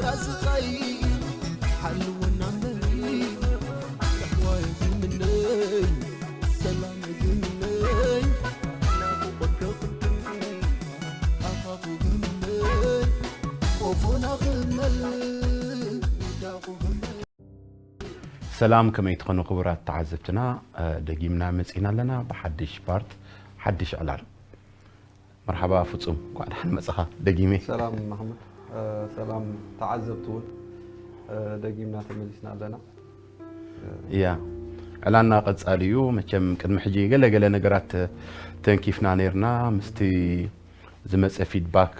ስቓይ ሓልወና እምበሪ፣ ራህዋ ዝምነይ፣ ሰላም ዝምነይ፣ ናፍቖት ክቕበል፣ ኣኻኹ ዝምነይ፣ ቆፎና ክመል፣ ወዳቑ ክመል። ሰላም፣ ከመይ ትኾኑ ክቡራት ተዓዘብትና? ደጊምና መጺና ኣለና ብሓድሽ ፓርት፣ ሓድሽ ዕላል። መርሓባ ፍጹም፣ እንኳዕ ደሓን መጻኻ ደጊመ። ሰላም ማሕሙድ፣ ሰላም ተዓዘብቲ እውን፣ ደጊምና ተመሊስና ኣለና። እያ፣ ዕላልና ቀጻሊ እዩ። መቸም ቅድሚ ሕጂ ገለ ገለ ነገራት ተንኪፍና ነይርና፣ ምስቲ ዝመጸ ፊድባክ፣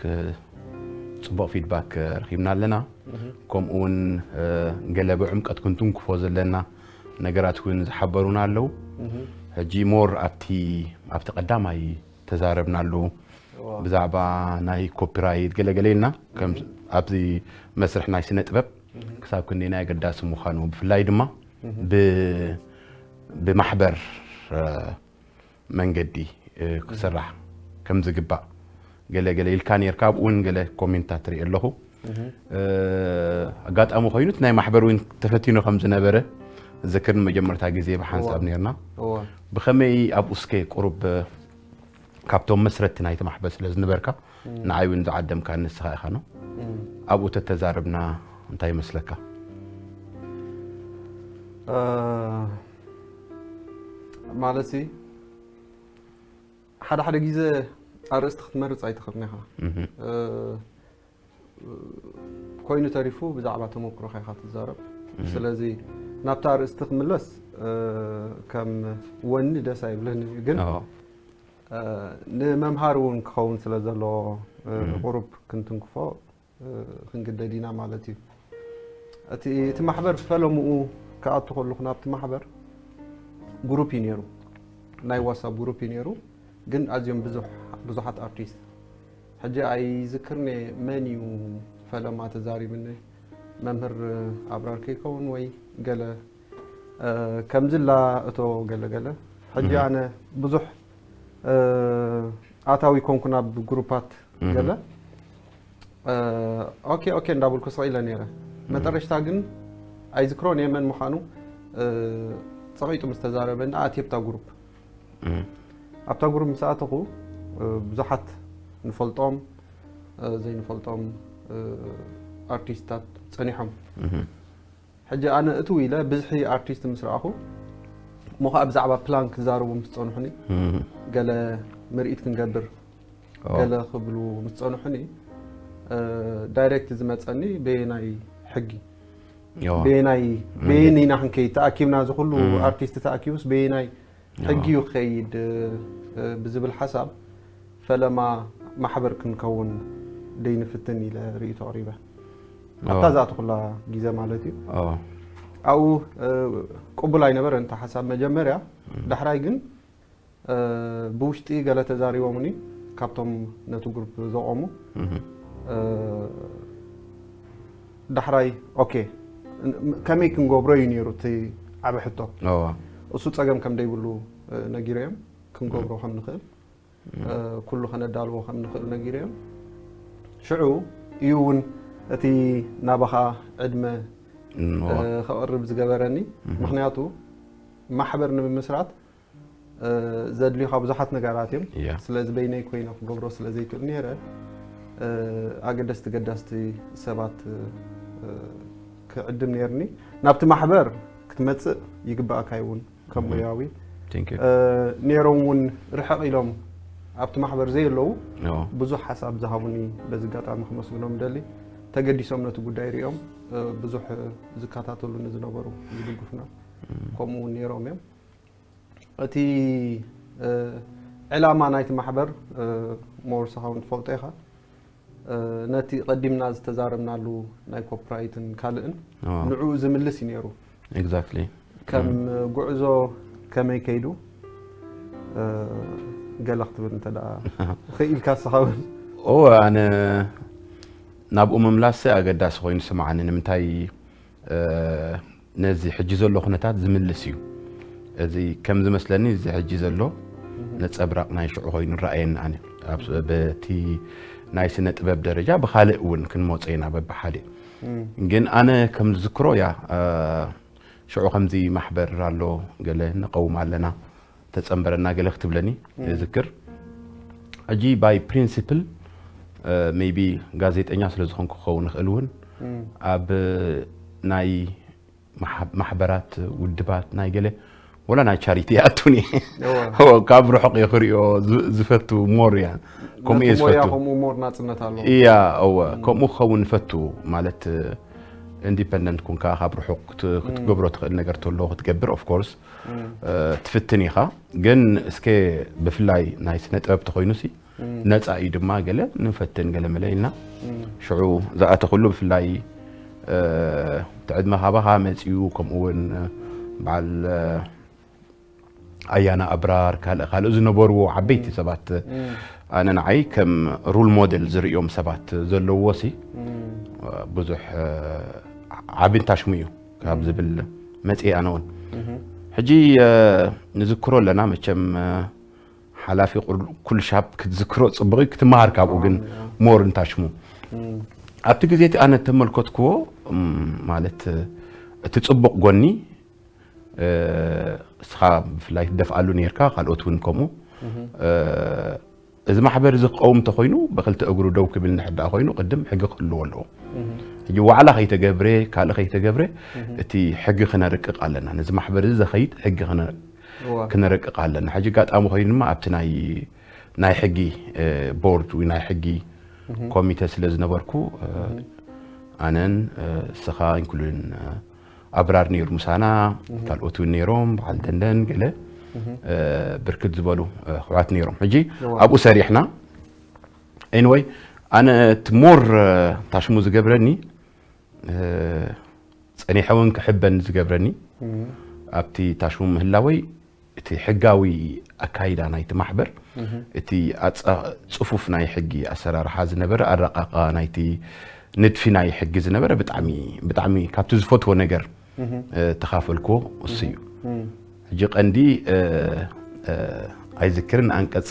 ጽቡቕ ፊድባክ ረኺብና ኣለና። ከምኡ እውን ገለ ብዕምቀት ክንትንክፎ ዘለና ነገራት እውን ዝሓበሩና ኣለዉ። ሕጂ ሞር ኣብቲ ኣብቲ ቀዳማይ ተዛረብናሉ፣ ብዛዕባ ናይ ኮፒራይት ገለገለ ኢልና፣ ከም ኣብዚ መስርሕ ናይ ስነ ጥበብ ክሳብ ክንደየናይ ኣገዳሲ ምዃኑ፣ ብፍላይ ድማ ብ- ብማሕበር መንገዲ ክስራሕ ከም ዝግባእ ገለ ገለ ኢልካ ነርካ። ኣብኡ እውን ገለ ኮሜንታት ርኢ ኣለኹ። ኣጋጣሚ ኮይኑ እቲ ናይ ማሕበር እውን ተፈቲኑ ከም ዝነበረ ዝክር፣ ንመጀመርታ ግዜ ብሓንሳብ ነርና። ብኸመይ ኣብኡ እስከ ቁሩብ ካብቶም መስረትቲ ናይቲ ማሕበር ስለ ዝነበርካ፣ ንዓይ እውን ዝዓደምካ ንስኻ ኢኻ ነው። ኣብኡ ተተዛረብና እንታይ ይመስለካ? ማለት ሲ ሓደ ሓደ ግዜ ኣርእስቲ ክትመርፅ ኣይትኽእልን ኢኻ። ኮይኑ ተሪፉ ብዛዕባ ተመክሮኻ ኢኻ ትዛረብ። ስለዚ ናብታ ኣርእስቲ ክምለስ ከም ወኒ ደስ ኣይብለኒ፣ ግን ንመምሃሪ እውን ክኸውን ስለ ዘለዎ ቁሩብ ክንትንክፎ ክንግደድ ኢና ማለት እዩ። እቲ እቲ ማሕበር ፈለምኡ ክኣቱ ከለኹ ናብቲ ማሕበር ግሩፕ እዩ ነይሩ፣ ናይ ዋትሳፕ ግሩፕ እዩ ነይሩ፣ ግን ኣዝዮም ብዙሕ ብዙሓት ኣርቲስት ሕጂ ኣይዝክርኒ መን እዩ ፈለማ ተዛሪብኒ፣ መምህር ኣብራር ከይከውን ወይ ገለ ከምዚ ላ እቶ ገለ ገለ። ሕጂ ኣነ ብዙሕ ኣታዊ ኮንኩ ናብ ግሩፓት ገለ ኦኬ ኦኬ እንዳበልኩ ስቕ ኢለ ነይረ። መጠረሽታ ግን ኣይዝክሮን እየ መን ምዃኑ፣ ጸቒጡ ምስ ተዛረበኒ ኣትየ ኣብታ ግሩፕ። ኣብታ ግሩፕ ምስ ኣተኹ ብዙሓት ንፈልጦም ዘይንፈልጦም ኣርቲስትታት ጸኒሖም። ሕጂ ኣነ እትው ኢለ ብዝሒ ኣርቲስት ምስ ረኣኹ እሞ ከዓ ብዛዕባ ፕላን ክዛረቡ ምስ ጸንሑኒ፣ ገለ ምርኢት ክንገብር ገለ ክብሉ ምስ ጸንሑኒ፣ ዳይሬክት ዝመጸኒ በየናይ ሕጊ በየናይ በየን ኢና ክንከይድ ተኣኪብና፣ እዚ ኩሉ ኣርቲስት ተኣኪቡስ በየናይ ሕጊ እዩ ክኸይድ ብዝብል ሓሳብ ፈለማ ማሕበር ክንከውን ደይንፍትን ኢለ ርእይቶ ኣቕሪበ። ኣብታ ዝኣተኹላ ግዜ ማለት እዩ። ኣብኡ ቅቡል ኣይነበረን እቲ ሓሳብ መጀመርያ። ዳሕራይ ግን ብውሽጢ ገለ ተዛሪቦምኒ ካብቶም ነቲ ግሩፕ ዘቖሙ። ዳሕራይ ኦኬ፣ ከመይ ክንገብሮ እዩ ነይሩ እቲ ዓቢ ሕቶ። እሱ ጸገም ከም ደይብሉ ነጊረዮም፣ ክንገብሮ ከም ንኽእል፣ ኩሉ ከነዳልዎ ከም ንኽእል ነጊረዮም። ሽዑ እዩ እውን እቲ ናባኻ ዕድመ ከቕርብ ዝገበረኒ። ምኽንያቱ ማሕበር ንምምስራት ዘድልዩኻ ብዙሓት ነገራት እዮም። ስለዚ በይነይ ኮይነ ክገብሮ ስለ ዘይክእል ነይረ፣ ኣገደስቲ ገዳስቲ ሰባት ክዕድም ነይርኒ። ናብቲ ማሕበር ክትመጽእ ይግባእካ እውን ከም ሞያዊ። ነይሮም እውን ርሕቕ ኢሎም ኣብቲ ማሕበር ዘየለዉ ብዙሕ ሓሳብ ዝሃቡኒ በዚ ኣጋጣሚ ክመስግኖም ደሊ። ተገዲሶም ነቲ ጉዳይ ሪኦም ብዙሕ ዝከታተሉኒ ዝነበሩ ዝድግፉና ከምኡ እውን ነይሮም እዮም። እቲ ዕላማ ናይቲ ማሕበር ሞር ስኻ እውን ትፈልጦ ኢኻ። ነቲ ቀዲምና ዝተዛረብናሉ ናይ ኮፒራይትን ካልእን ንዕኡ ዝምልስ እዩ ነይሩ። Exactly። ከም ጉዕዞ ከመይ ከይዱ ገለ ክትብል እንተ ደኣ ክኢልካ ስኻ እውን። ኦ ኣነ ናብኡ ምምላስ ኣገዳሲ ኮይኑ ስምዓኒ። ንምንታይ ነዚ ሕጂ ዘሎ ኩነታት ዝምልስ እዩ። እዚ ከም ዝመስለኒ እዚ ሕጂ ዘሎ ነጸብራቕ ናይ ሽዑ ኮይኑ ረኣየኒ ኣነ። በቲ ናይ ስነ ጥበብ ደረጃ ብኻልእ እውን ክንመጾ ኢና በብሓደ። ግን ኣነ ከም ዝዝክሮ እያ፣ ሽዑ ከምዚ ማሕበር ኣሎ፣ ገለ ንቐውም ኣለና፣ ተጸንበረና ገለ ክትብለኒ እዝክር። ሕጂ ባይ ፕሪንሲፕል ሜይቢ ጋዜጠኛ ስለ ዝኾንኩ ክኸውን ይኽእል እውን፣ ኣብ ናይ ማሕበራት፣ ውድባት፣ ናይ ገለ ወላ ናይ ቻሪቲ ይኣቱን እየ። ካብ ርሑቕ እየ ክሪኦ ዝፈቱ ሞር እያ። ከምኡ እየ ዝፈቱ። ከምኡ ሞር ናፅነት ኣለዎ። እያ። እወ፣ ከምኡ ክኸውን ፈቱ። ማለት ኢንዲፐንደንት ኩንካ ካብ ርሑቕ ክትገብሮ ትኽእል ነገር ተሎ ክትገብር ኦፍ ኮርስ ትፍትን ኢኻ። ግን እስከ ብፍላይ ናይ ስነ ጥበብ ተኾይኑ ሲ ነፃ እዩ ድማ፣ ገለ ንፈትን ገለ መለ ኢልና ሽዑ ዝኣተኹሉ። ብፍላይ ትዕድመ ካባኻ መፂኡ፣ ከምኡ እውን በዓል ኣያና ኣብራር፣ ካልእ ካልእ ዝነበርዎ ዓበይቲ ሰባት ኣነ ንዓይ ከም ሩል ሞዴል ዝርእዮም ሰባት ዘለዎ ሲ ብዙሕ ዓቢ እንታሽሙ እዩ ካብ ዝብል መፅእ ኣነ እውን። ሕጂ ንዝክሮ ኣለና መቸም ሓላፊ ኩልሻብ ክትዝክሮ ፅቡቕ እዩ፣ ክትመሃር ካብኡ ግን ሞር እንታሽሙ። ኣብቲ ግዜ እቲ ኣነ ተመልከትክዎ ማለት እቲ ፅቡቕ ጎኒ እስኻ ብፍላይ ትደፍኣሉ ነርካ፣ ካልኦት እውን ከምኡ። እዚ ማሕበር እዚ ክቀውም እንተኮይኑ ብክልተ እግሩ ደው ክብል እንድሕር ደኣ ኮይኑ ቅድም ሕጊ ክህልዎ ኣለዎ። ሕጂ ዋዕላ ከይተገብረ ካልእ ከይተገብረ እቲ ሕጊ ክነርቅቕ ኣለና። ነዚ ማሕበር እዚ ዘኸይድ ሕጊ ክነርቅቕ ኣለና። ሕጂ ኣጋጣሚ ኮይኑ ድማ ኣብቲ ናይ ናይ ሕጊ ቦርድ ወይ ናይ ሕጊ ኮሚተ ስለ ዝነበርኩ ኣነን እስኻ ኢንክሉዲን ኣብራር ነይሩ ምሳና፣ ካልኦት እውን ነይሮም፣ በዓል ደንደን ገለ ብርክት ዝበሉ ኣሕዋት ነይሮም። ሕጂ ኣብኡ ሰሪሕና። ኤኒወይ ኣነ እቲ ሞር ታሽሙ ዝገብረኒ ጸኒሐ እውን ክሕበን ዝገብረኒ ኣብቲ ታሽሙ ምህላወይ እቲ ሕጋዊ ኣካይዳ ናይቲ ማሕበር፣ እቲ ኣጻ- ጽፉፍ ናይ ሕጊ ኣሰራርሓ ዝነበረ፣ ኣረቃቃ ናይቲ ንድፊ ናይ ሕጊ ዝነበረ ብጣዕሚ ብጣዕሚ ካብቲ ዝፈትዎ ነገር ተኻፈልክዎ እሱ እዩ። ሕጂ ቀንዲ ኣይዝክርን ኣንቀጽ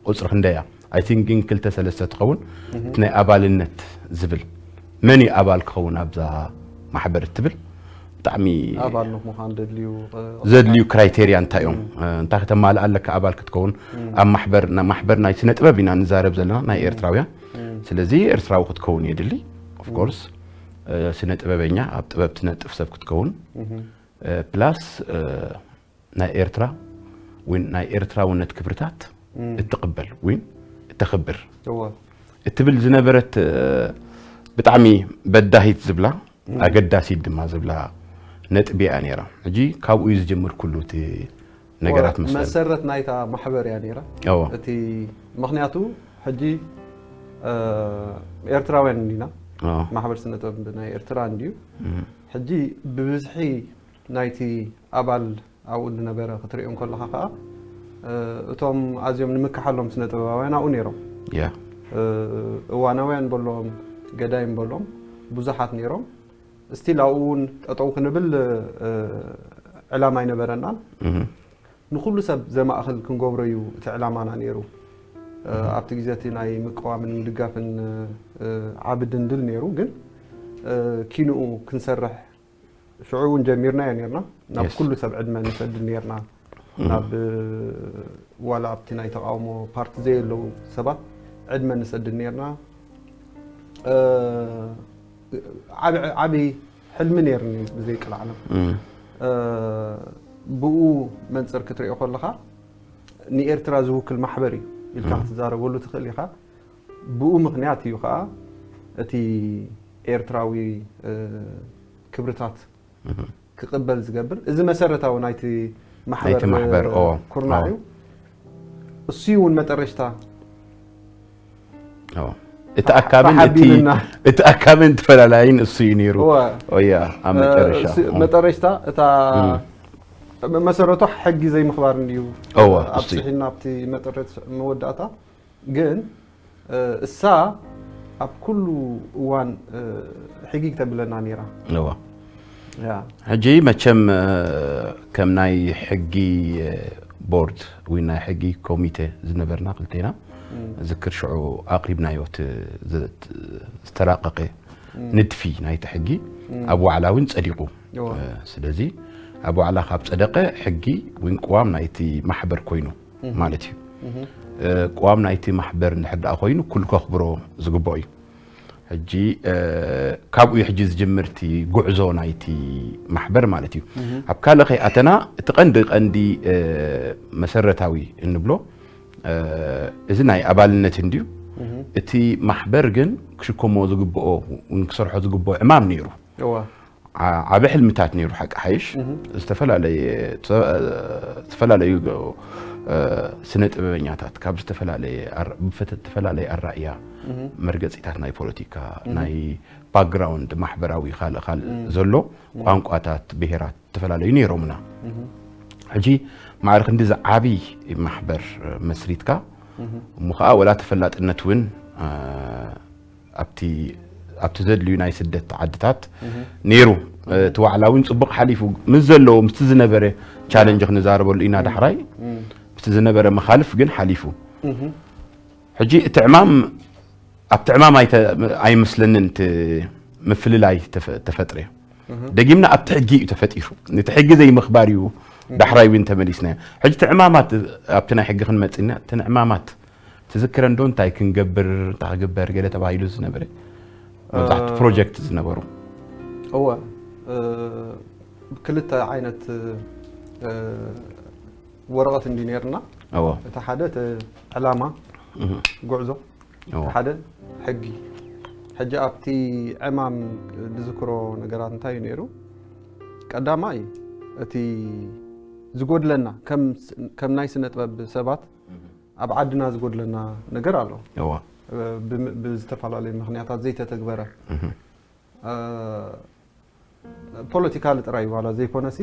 ቁጽሪ ክንደያ ኣይ ቲንክ ግን ክልተ ሰለስተ ትኸውን። እቲ ናይ ኣባልነት ዝብል መን እዩ ኣባል ክኸውን ኣብዛ ማሕበር እትብል ብጣዕሚ ኣባል ንምዃን ደድልዩ ዘድልዩ ክራይቴርያ እንታይ እዮም? እንታይ ከተማልእ ኣለካ ኣባል ክትከውን? ኣብ ማሕበር ማሕበር ናይ ስነ ጥበብ ኢና ንዛረብ ዘለና ናይ ኤርትራውያን። ስለዚ ኤርትራዊ ክትከውን የድሊ። ኦፍኮርስ ስነ ጥበበኛ ኣብ ጥበብ ትነጥፍ ሰብ ክትከውን ፕላስ ናይ ኤርትራ ወይ ናይ ኤርትራውነት ክብርታት እትቕበል ወይ እተኽብር እትብል ዝነበረት ብጣዕሚ በዳሂት ዝብላ ኣገዳሲት ድማ ዝብላ ነጥቢ እያ ነይራ። ሕጂ ካብኡ እዩ ዝጅምር ኩሉ እቲ ነገራት መሰረት መሰረት ናይታ ማሕበር እያ ነይራ። እቲ ምክንያቱ ሕጂ ኤርትራውያን እንዲና ማሕበር ስነ ጥበብ ናይ ኤርትራ እንዲዩ። ሕጂ ብብዝሒ ናይቲ ኣባል ኣብኡ ዝነበረ ክትሪኦ እንከለኻ ከዓ እቶም ኣዝዮም ንምክሓሎም ስነ ጥበባውያን ኣብኡ ነይሮም። እዋናውያን በሎም ገዳይም በሎም ብዙሓት ነይሮም። ስቲል ኣብኡ እውን ጠጠው ክንብል ዕላማ ኣይነበረናን። ንኩሉ ሰብ ዘማእኽል ክንገብሮ እዩ እቲ ዕላማና ነይሩ። ኣብቲ ግዜ እቲ ናይ ምቅዋምን ምድጋፍን ዓቢ ድንድል ነይሩ። ግን ኪንኡ ክንሰርሕ ሽዑ እውን ጀሚርናዮ ነርና። ናብ ኩሉ ሰብ ዕድመ ንሰድድ ነርና። ናብ ዋላ ኣብቲ ናይ ተቃውሞ ፓርቲ ዘየለዉ ሰባት ዕድመ ንሰድድ ነርና። ዓቢ ሕልሚ ነርኒ ብዘይ ቅልዓለም። ብኡ መንፅር ክትሪኦ ከለኻ ንኤርትራ ዝውክል ማሕበር እዩ ኢልካ ክትዛረበሉ ትኽእል ኢኻ። ብኡ ምኽንያት እዩ ከዓ እቲ ኤርትራዊ ክብርታት ክቕበል ዝገብር። እዚ መሰረታዊ ናይቲ ማሕበር ኩርናዕ እዩ። እሱ እውን መጠረሽታ እቲ ኣካብን እቲ ኣካብን ተፈላላይን እሱ እዩ ነይሩ። ያ ኣብ መጨረሻ መጠረሽታ እታ መሰረቱ ሕጊ ዘይምኽባር እንድዩ ኣብፅሒና ኣብቲ መጠረት መወዳእታ ግን እሳ ኣብ ኩሉ እዋን ሕጊ ክተብለና ነይራ። ሕጂ መቸም ከም ናይ ሕጊ ቦርድ ወይ ናይ ሕጊ ኮሚቴ ዝነበርና ክልቴና ዝክር ሽዑ ኣቕሪብናዮ እቲ ዝተራቐቐ ንድፊ ናይቲ ሕጊ ኣብ ዋዕላ እውን ጸዲቑ። ስለዚ ኣብ ዋዕላ ካብ ጸደቐ ሕጊ እውን ቅዋም ናይቲ ማሕበር ኮይኑ ማለት እዩ። ቅዋም ናይቲ ማሕበር እንድሕር ደኣ ኮይኑ ኩሉ ከኽብሮ ዝግብኦ እዩ። ሕጂ ካብኡ እዩ ሕጂ ዝጅምር እቲ ጉዕዞ ናይቲ ማሕበር ማለት እዩ። ኣብ ካልእ ከይኣተና እቲ ቀንዲ ቀንዲ መሰረታዊ እንብሎ እዚ ናይ ኣባልነት እንድዩ። እቲ ማሕበር ግን ክሽከሞ ዝግብኦ ክሰርሖ ዝግብኦ ዕማም ነይሩ። ዓቢ ሕልምታት ነይሩ ሓቂ ሓይሽ ዝተፈላለዩ ስነ ጥበበኛታት ካብ ዝተፈላለየ ኣራእያ መርገፂታት ናይ ፖለቲካ ናይ ባክግራውንድ ማሕበራዊ ካልእ ካልእ ዘሎ ቋንቋታት ብሄራት ዝተፈላለዩ ነይሮምና። ሕጂ ማዕረ ክንዲ ዝዓብይ ማሕበር መስሪትካ እሞ ከዓ ወላ ተፈላጥነት እውን ኣብቲ ኣብቲ ዘድልዩ ናይ ስደት ዓድታት ነይሩ። እቲ ዋዕላ እውን ፅቡቕ ሓሊፉ ምስ ዘለዎ ምስቲ ዝነበረ ቻለንጅ ክንዛረበሉ ኢና ዳሕራይ ምስቲ ዝነበረ መኻልፍ ግን ሓሊፉ። ሕጂ እቲ ዕማም ኣብቲ ዕማም ኣይመስለንን እቲ ምፍልላይ ተፈጥረ። ደጊምና ኣብቲ ሕጊ እዩ ተፈጢሩ። ነቲ ሕጊ ዘይምኽባር እዩ ዳሕራይ እውን ተመሊስና። ሕጂ እቲ ዕማማት ኣብቲ ናይ ሕጊ ክንመፅና እቲ ዕማማት ትዝክረ እንዶ እንታይ ክንገብር እንታይ ክግበር ገለ ተባሂሉ ዝነበረ መብዛሕቲ ፕሮጀክት ዝነበሩ እወ ክልተ ዓይነት ወረቐት እንዲ ነርና እወ እቲ ሓደ እቲ ዕላማ ጉዕዞ እቲ ሓደ ሕጊ ሕጂ ኣብቲ ዕማም ዝዝክሮ ነገራት እንታይ እዩ ነይሩ ቀዳማይ እቲ ዝጎድለና ከም ናይ ስነ ጥበብ ሰባት ኣብ ዓድና ዝጎድለና ነገር ኣሎ ብዝተፈላለዩ ምክንያታት ዘይተተግበረ ፖለቲካሊ ጥራይ ዋላ ዘይኮነሲ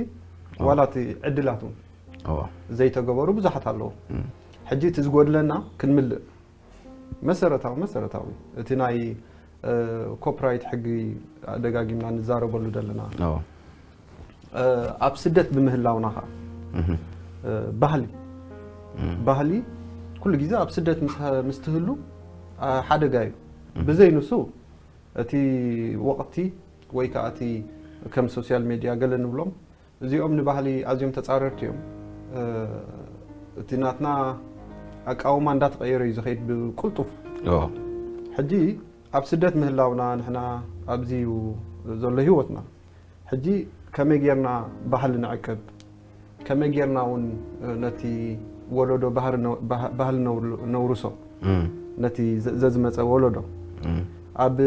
ዋላ እቲ ዕድላት እውን ዘይተገበሩ ብዙሓት ኣለዉ ሕጂ እቲ ዝጎድለና ክንምልእ መሰረታዊ መሰረታዊ እቲ ናይ ኮፕራይት ሕጊ ደጋጊምና ንዛረበሉ ዘለና ኣብ ስደት ብምህላውና ከዓ ባህሊ ባህሊ ኩሉ ግዜ ኣብ ስደት ምስ ትህሉ ሓደጋ እዩ ብዘይ ንሱ እቲ ወቕቲ ወይ ከዓ እቲ ከም ሶሲያል ሜድያ ገለ ንብሎም እዚኦም ንባህሊ ኣዝዮም ተፃረርቲ እዮም እቲ ናትና ኣቃውማ እንዳተቐየረ እዩ ዝኸይድ ብቁልጡፍ ሕጂ ኣብ ስደት ምህላውና ንሕና ኣብዚ እዩ ዘሎ ህይወትና ሕጂ ከመይ ጌርና ባህሊ ንዕቅብ ከመይ ጌርና እውን ነቲ ወለዶ ባህሊ ነውርሶ ነቲ ዘዝመፀ ወለዶ ኣብ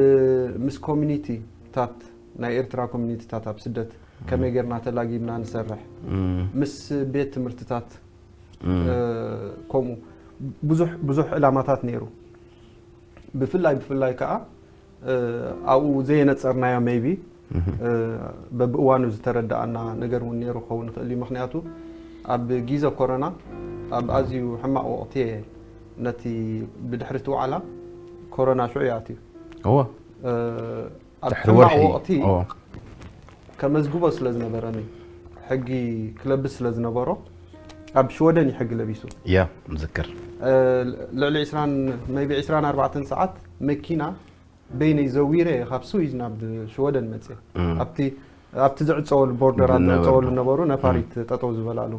ምስ ኮሚኒቲታት ናይ ኤርትራ ኮሚኒቲታት ኣብ ስደት ከመይ ጌርና ተላጊብና ንሰርሕ ምስ ቤት ትምህርትታት ከምኡ ብዙሕ ዕላማታት ነይሩ ብፍላይ ብፍላይ ከዓ ኣብኡ ዘየነፀርናዮ maybe በብእዋኑ ዝተረዳኣና ነገር እውን ነይሩ ክኸውን ይኽእል እዩ ምክንያቱ ኣብ ጊዘ ኮረና ኣብ ኣዝዩ ሕማቕ ወቕቲ እየ ነቲ ብድሕሪ እቲ ዋዕላ ኮረና ሽዑ ይኣትዩ እወ ኣብ ሕማቕ ወቕቲ ከመዝግቦ ስለ ዝነበረኒ ሕጊ ክለብስ ስለ ዝነበሮ ኣብ ሽወደን እዩ ሕጊ ለቢሱ ያ ምዝክር ልዕሊ maybe ዕስራን ኣርባዕተን ሰዓት መኪና በይነይ ዘዊረ ካብ ስዊዝ ናብ ሽወደን መፅእ ኣብቲ ኣብቲ ዝዕፀወሉ ቦርደራት ዝዕፀወሉ ነበሩ ነፋሪት ጠጠው ዝበላሉ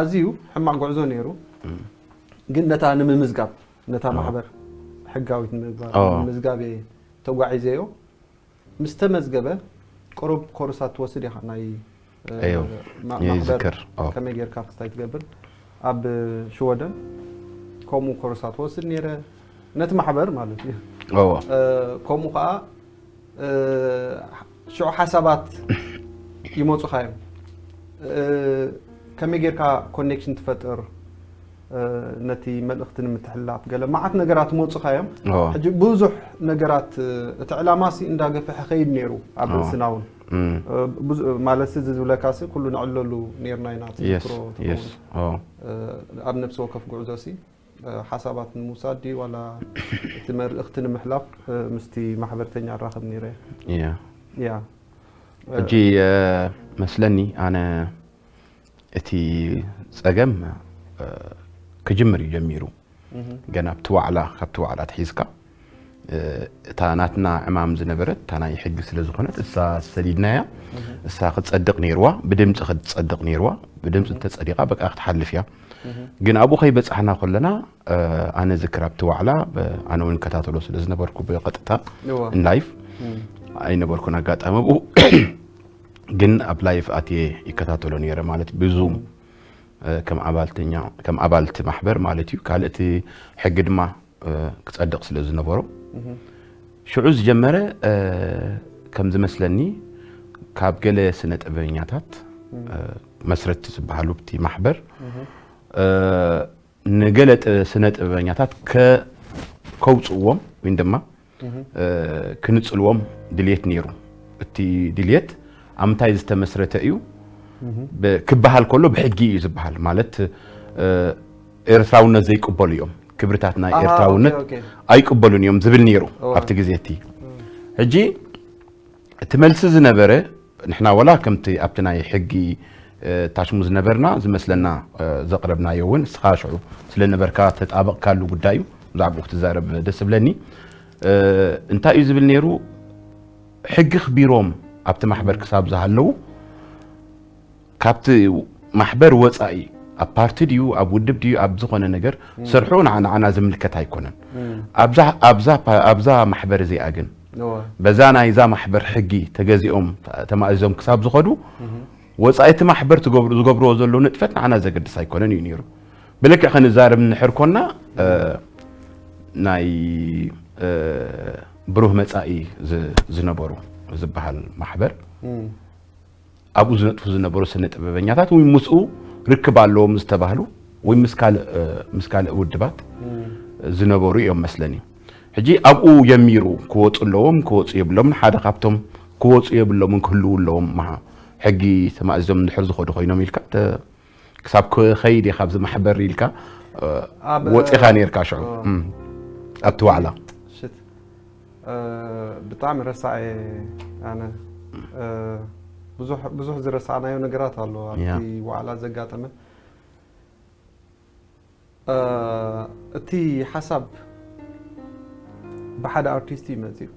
ኣዝዩ ሕማቕ ጉዕዞ ነይሩ ግን ነታ ንምምዝጋብ ነታ ማሕበር ሕጋዊት ንምግባር ንምዝጋብ እየ ተጓዒዘዮ ምስ ተመዝገበ ቅሩብ ኮርሳት ትወስድ ኢኻ ናይ ማሕበር ከመይ ጌርካ ክስታይ ትገብር ኣብ ሽወደን ከምኡ ኮርሳት ትወስድ ነይረ ነቲ ማሕበር ማለት እዩ ከምኡ ከዓ ሽዑ ሓሳባት ይመፁኻ እዮም ከመይ ጌርካ ኮኔክሽን ትፈጥር ነቲ መልእኽቲ ንምትሕልላፍ ገለ መዓት ነገራት መፁኻ እዮም ሕጂ ብዙሕ ነገራት እቲ ዕላማ ሲ እንዳገፍሐ ከይድ ነይሩ ኣብ ርእስና እውን ማለት እዚ ዝብለካ ሲ ኩሉ ንዕለሉ ነርና ኢና ትዝክሮ ኣብ ነብሲ ወከፍ ጉዕዞ ሲ ሓሳባት ንምውሳድ ድዩ ዋላ እቲ መልእኽቲ ንምሕላፍ ምስቲ ማሕበርተኛ ራኸብ ነይረ ያ ሕጂ መስለኒ ኣነ እቲ ጸገም ክጅምር እዩ ጀሚሩ ገና ኣብቲ ዋዕላ፣ ካብቲ ዋዕላ ትሒዝካ እታ ናትና ዕማም ዝነበረት እታ ናይ ሕጊ ስለ ዝኾነት እሳ ሰዲድናያ። እሳ ክትጸድቕ ነይርዋ፣ ብድምፂ ክትጸድቕ ነይርዋ። ብድምፂ እንተጸዲቓ በቃ ክትሓልፍ እያ። ግን ኣብኡ ከይበጻሕና ከለና ኣነ ዝክር ኣብቲ ዋዕላ ኣነ እውን ከታተሎ ስለ ዝነበርኩ ብቐጥታ ላይፍ ኣይነበርኩን ኣጋጣሚ ኣብኡ። ግን ኣብ ላይፍ ኣትየ ይከታተሎ ነይረ ማለት ብዙም ከም ኣባልተኛ ከም ኣባልቲ ማሕበር ማለት እዩ። ካልእቲ ሕጊ ድማ ክጸድቕ ስለ ዝነበሮ ሽዑ ዝጀመረ ከም ዝመስለኒ ካብ ገለ ስነ ጥበበኛታት መስረቲ ዝበሃሉ እቲ ማሕበር ንገለ ስነ ጥበበኛታት ከውፅዎም ወይ ድማ ክንፅልዎም ድልየት ነይሩ። እቲ ድልየት ኣብ ምንታይ ዝተመስረተ እዩ ክበሃል ከሎ ብሕጊ እዩ ዝበሃል። ማለት ኤርትራውነት ዘይቅበሉ እዮም፣ ክብርታት ናይ ኤርትራውነት ኣይቅበሉን እዮም ዝብል ነይሩ ኣብቲ ግዜ እቲ። ሕጂ እቲ መልሲ ዝነበረ ንሕና ወላ ከምቲ ኣብቲ ናይ ሕጊ ታሽሙ ዝነበርና ዝመስለና ዘቕረብናዮ እውን ንስኻ ሽዑ ስለ ነበርካ ተጣበቕካሉ ጉዳይ እዩ። ብዛዕባኡ ክትዛረብ ደስ ዝብለኒ እንታይ እዩ ዝብል ነይሩ፣ ሕጊ ኣኽቢሮም ኣብቲ ማሕበር ክሳብ ዝሃለዉ ካብቲ ማሕበር ወፃኢ ኣብ ፓርቲ ድዩ ኣብ ውድብ ድዩ ኣብ ዝኾነ ነገር ሰርሑ ንዓና ዝምልከት ኣይኮነን። ኣብዛ ማሕበር እዚኣ ግን በዛ ናይዛ ማሕበር ሕጊ ተገዚኦም ተማእዚዞም ክሳብ ዝኸዱ ወፃኢ እቲ ማሕበር ዝገብርዎ ዘለዉ ንጥፈት ንዓና ዘገድስ ኣይኮነን እዩ ነይሩ። ብልክዕ ክንዛረብ እንድሕር ኮና ናይ ብሩህ መፃኢ ዝነበሩ ዝበሃል ማሕበር ኣብኡ ዝነጥፉ ዝነበሩ ስነ ጥበበኛታት ወይ ምስኡ ርክብ ኣለዎም ዝተባህሉ ወይ ምስ ካልእ ውድባት ዝነበሩ እዮም መስለኒ። ሕጂ ኣብኡ የሚሩ ክወፁ ኣለዎም ክወፁ የብሎምን፣ ሓደ ካብቶም ክወፁ የብሎምን ክህልዉ ኣለዎም ሕጊ ተማእዚዞም እንድሕር ዝኸዱ ኮይኖም ኢልካ ክሳብ ክኸይድ እየ ካብዚ ማሕበር ኢልካ ወፂኻ ነርካ ሽዑ ኣብቲ ዋዕላ። ብጣዕሚ ረሳዕ እየ ኣነ። ብዙሕ ዝረሳዕናዮ ነገራት ኣሎ ኣብቲ ዋዕላ ዘጋጠመ። እቲ ሓሳብ ብሓደ ኣርቲስት እዩ መፂኡ።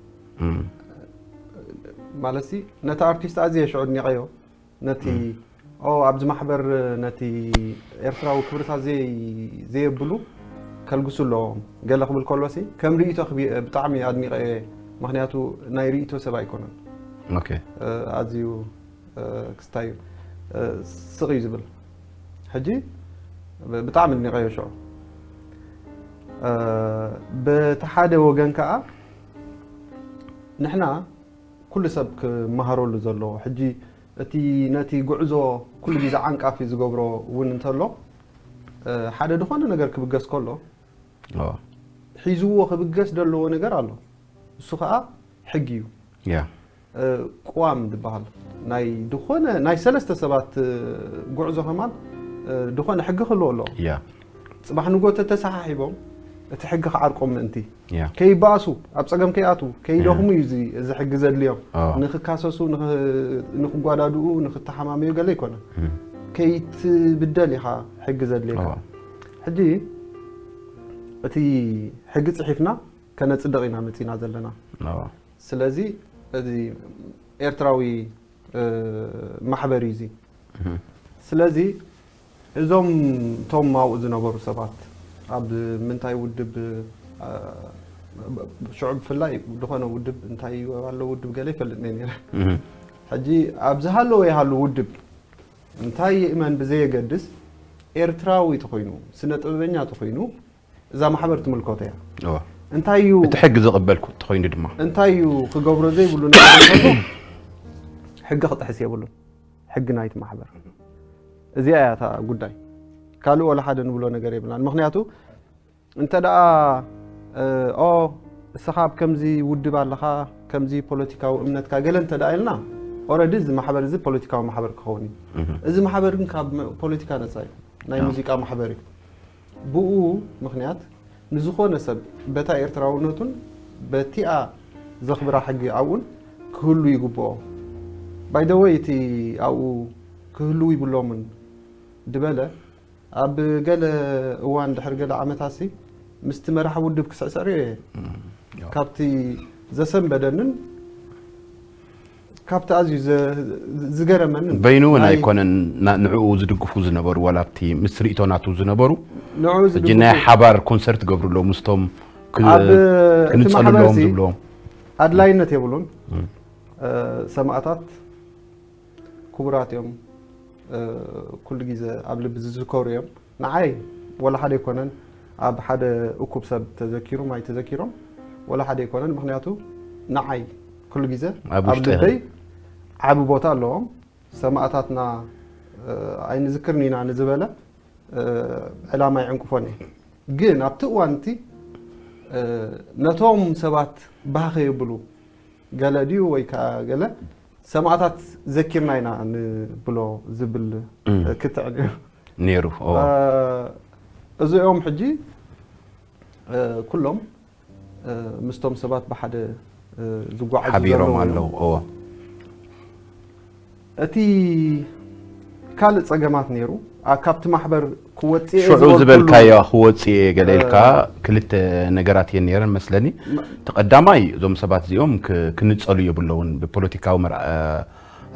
ማለት ነቲ ኣርቲስት ኣዝየ ሽዑ ኣድኒቐዮ። ነቲ ኦ ኣብዚ ማሕበር ነቲ ኤርትራዊ ክብርታት ዘይ ዘየብሉ ከልግሱ ኣለዎም ገለ ክብል ከሎ ሲ ከም ርእይቶ ክቢ- ብጣዕሚ ኣድኒቐ እየ። ምክንያቱ ናይ ርእይቶ ሰብ ኣይኮነን። ኦኬ ኣዝዩ ክስታይ እዩ ስቕ እዩ ዝብል። ሕጂ ብጣዕሚ ኣድኒቐዮ ሽዑ። በቲ ሓደ ወገን ከዓ ንሕና ኩሉ ሰብ ክመሃረሉ ዘለዎ ሕጂ እቲ ነቲ ጉዕዞ ኩሉ ግዜ ዓንቃፊ ዝገብሮ እውን እንተሎ ሓደ ዝኾነ ነገር ክብገስ ከሎ ሒዝዎ ክብገስ ዘለዎ ነገር ኣሎ። እሱ ከዓ ሕጊ እዩ። ቅዋም ዝበሃል ናይ ዝኾነ ናይ ሰለስተ ሰባት ጉዕዞ ከማን ዝኾነ ሕጊ ክህልዎ ኣለዎ። ጽባሕ ንጎ ተተሰሓሒቦም እቲ ሕጊ ክዓርቆም ምእንቲ ከይበኣሱ ኣብ ጸገም ከይኣትዉ ከይደኽሙ እዩ እዚ ሕጊ ዘድልዮም። ንኽካሰሱ ንኽጓዳድኡ ንኽተሓማመዩ ገለ ኣይኮነ ከይትብደል ኢኻ ሕጊ ዘድልየካ። ሕጂ እቲ ሕጊ ጽሒፍና ከነጽድቕ ኢና መጺና ዘለና። ስለዚ እዚ ኤርትራዊ ማሕበር እዩ እዚ። ስለዚ እዞም እቶም ኣብኡ ዝነበሩ ሰባት ኣብ ምንታይ ውድብ ሽዑ ብፍላይ ዝኾነ ውድብ እንታይ ኣሎ ውድብ ገለ ይፈልጥ ነይ ነረ። ሕጂ ኣብ ዝሃለወ ይሃሉ ውድብ እንታይ ይእመን ብዘየገድስ ኤርትራዊ ተኾይኑ ስነ ጥበበኛ ተኾይኑ እዛ ማሕበር ትምልከቶ እያ። እንታይ እዩ እቲ ሕጊ ዝቕበል ተኾይኑ ድማ እንታይ እዩ ክገብሮ ዘይብሉ ነገር እንተሎ ሕጊ ክጥሕስ የብሉን። ሕጊ ናይቲ ማሕበር እዚኣ እያ እታ ጉዳይ። ካልእ ወላ ሓደ ንብሎ ነገር የብልናን። ምክንያቱ እንተ ደኣ ኦ እስኻ ኣብ ከምዚ ውድብ ኣለኻ ከምዚ ፖለቲካዊ እምነትካ ገለ እንተ ደኣ ኢልና ኦረዲ እዚ ማሕበር እዚ ፖለቲካዊ ማሕበር ክኸውን እዩ። እዚ ማሕበር ግን ካብ ፖለቲካ ነፃ እዩ። ናይ ሙዚቃ ማሕበር እዩ። ብኡ ምኽንያት ንዝኾነ ሰብ በታ ኤርትራውነቱን በቲኣ ዘኽብራ ሕጊ ኣብኡን ክህሉ ይግብኦ። ባይደወይ እቲ ኣብኡ ክህልው ይብሎምን ድበለ ኣብ ገለ እዋን ድሕሪ ገለ ዓመታሲ ምስቲ መራሒ ውድብ ክስዕስዕ ርእየ። ካብቲ ዘሰንበደንን ካብቲ ኣዝዩ ዘ- ዝገረመንን በይኑ እውን ናይ- ኣይኮነን ና- ንዕኡ ዝድግፉ ዝነበሩ ዋላ ኣብቲ ምስ ርእቶ ናቱ ዝነበሩ ንዑ ሕጂ ናይ ዝድግፉ ሓባር ኮንሰርት ገብሩ ኣለዉ ምስቶም ክ- ኣብ እቲ ማሕበር ክንጸልለዎም እዚ ዝብሎም ኣድላይነት የብሉን። እ፣ ሰማእታት ክቡራት እዮም። እ፣ ኩሉ ግዜ ኣብ ልቢ ዝዝከሩ እዮም። ንዓይ ወላ ሓደ ኣይኮነን ኣብ ሓደ እኩብ ሰብ ተዘኪሮም ኣይተዘኪሮም ወላ ሓደ ኣይኮነን። ምክንያቱ ንዓይ ኩሉ ግዜ ኣብ ኣብ ውሽጢ ልበይ ዓቢ ቦታ ኣለዎም። ሰማእታትና እ፣ ኣይንዝክርን ኢና ንዝበለ እ፣ ዕላማ ይዕንቅፎን እየ። ግን ኣብቲ እዋን እቲ እ፣ ነቶም ሰባት ባህ ከየብሉ ገለ ድዩ ወይ ከዓ ገለ ሰማእታት ዘኪርና ኢና ንብሎ ዝብል ክትዕ እዩ ነይሩ። እዎ። እዚኦም ሕጂ ኩሎም ምስቶም ሰባት ብሓደ ዝጓዓዙ ሓቢሮም ዘለዉ እዮም። ኣለዉ። እዎ። እቲ ካልእ ጸገማት ነይሩ። ኣ- ካብቲ ማሕበር ክወጽእ እየ ሽዑ ዝበልኩሉ ዝበልካዮ ክወጽእ እየ ገለ ኢልካ ክልተ ነገራት እየን ነይረን መስለኒ። እቲ ቀዳማይ እዞም ሰባት እዚኦም ክ- ክንጸሉ የብለውን ብፖለቲካዊ መርኣ-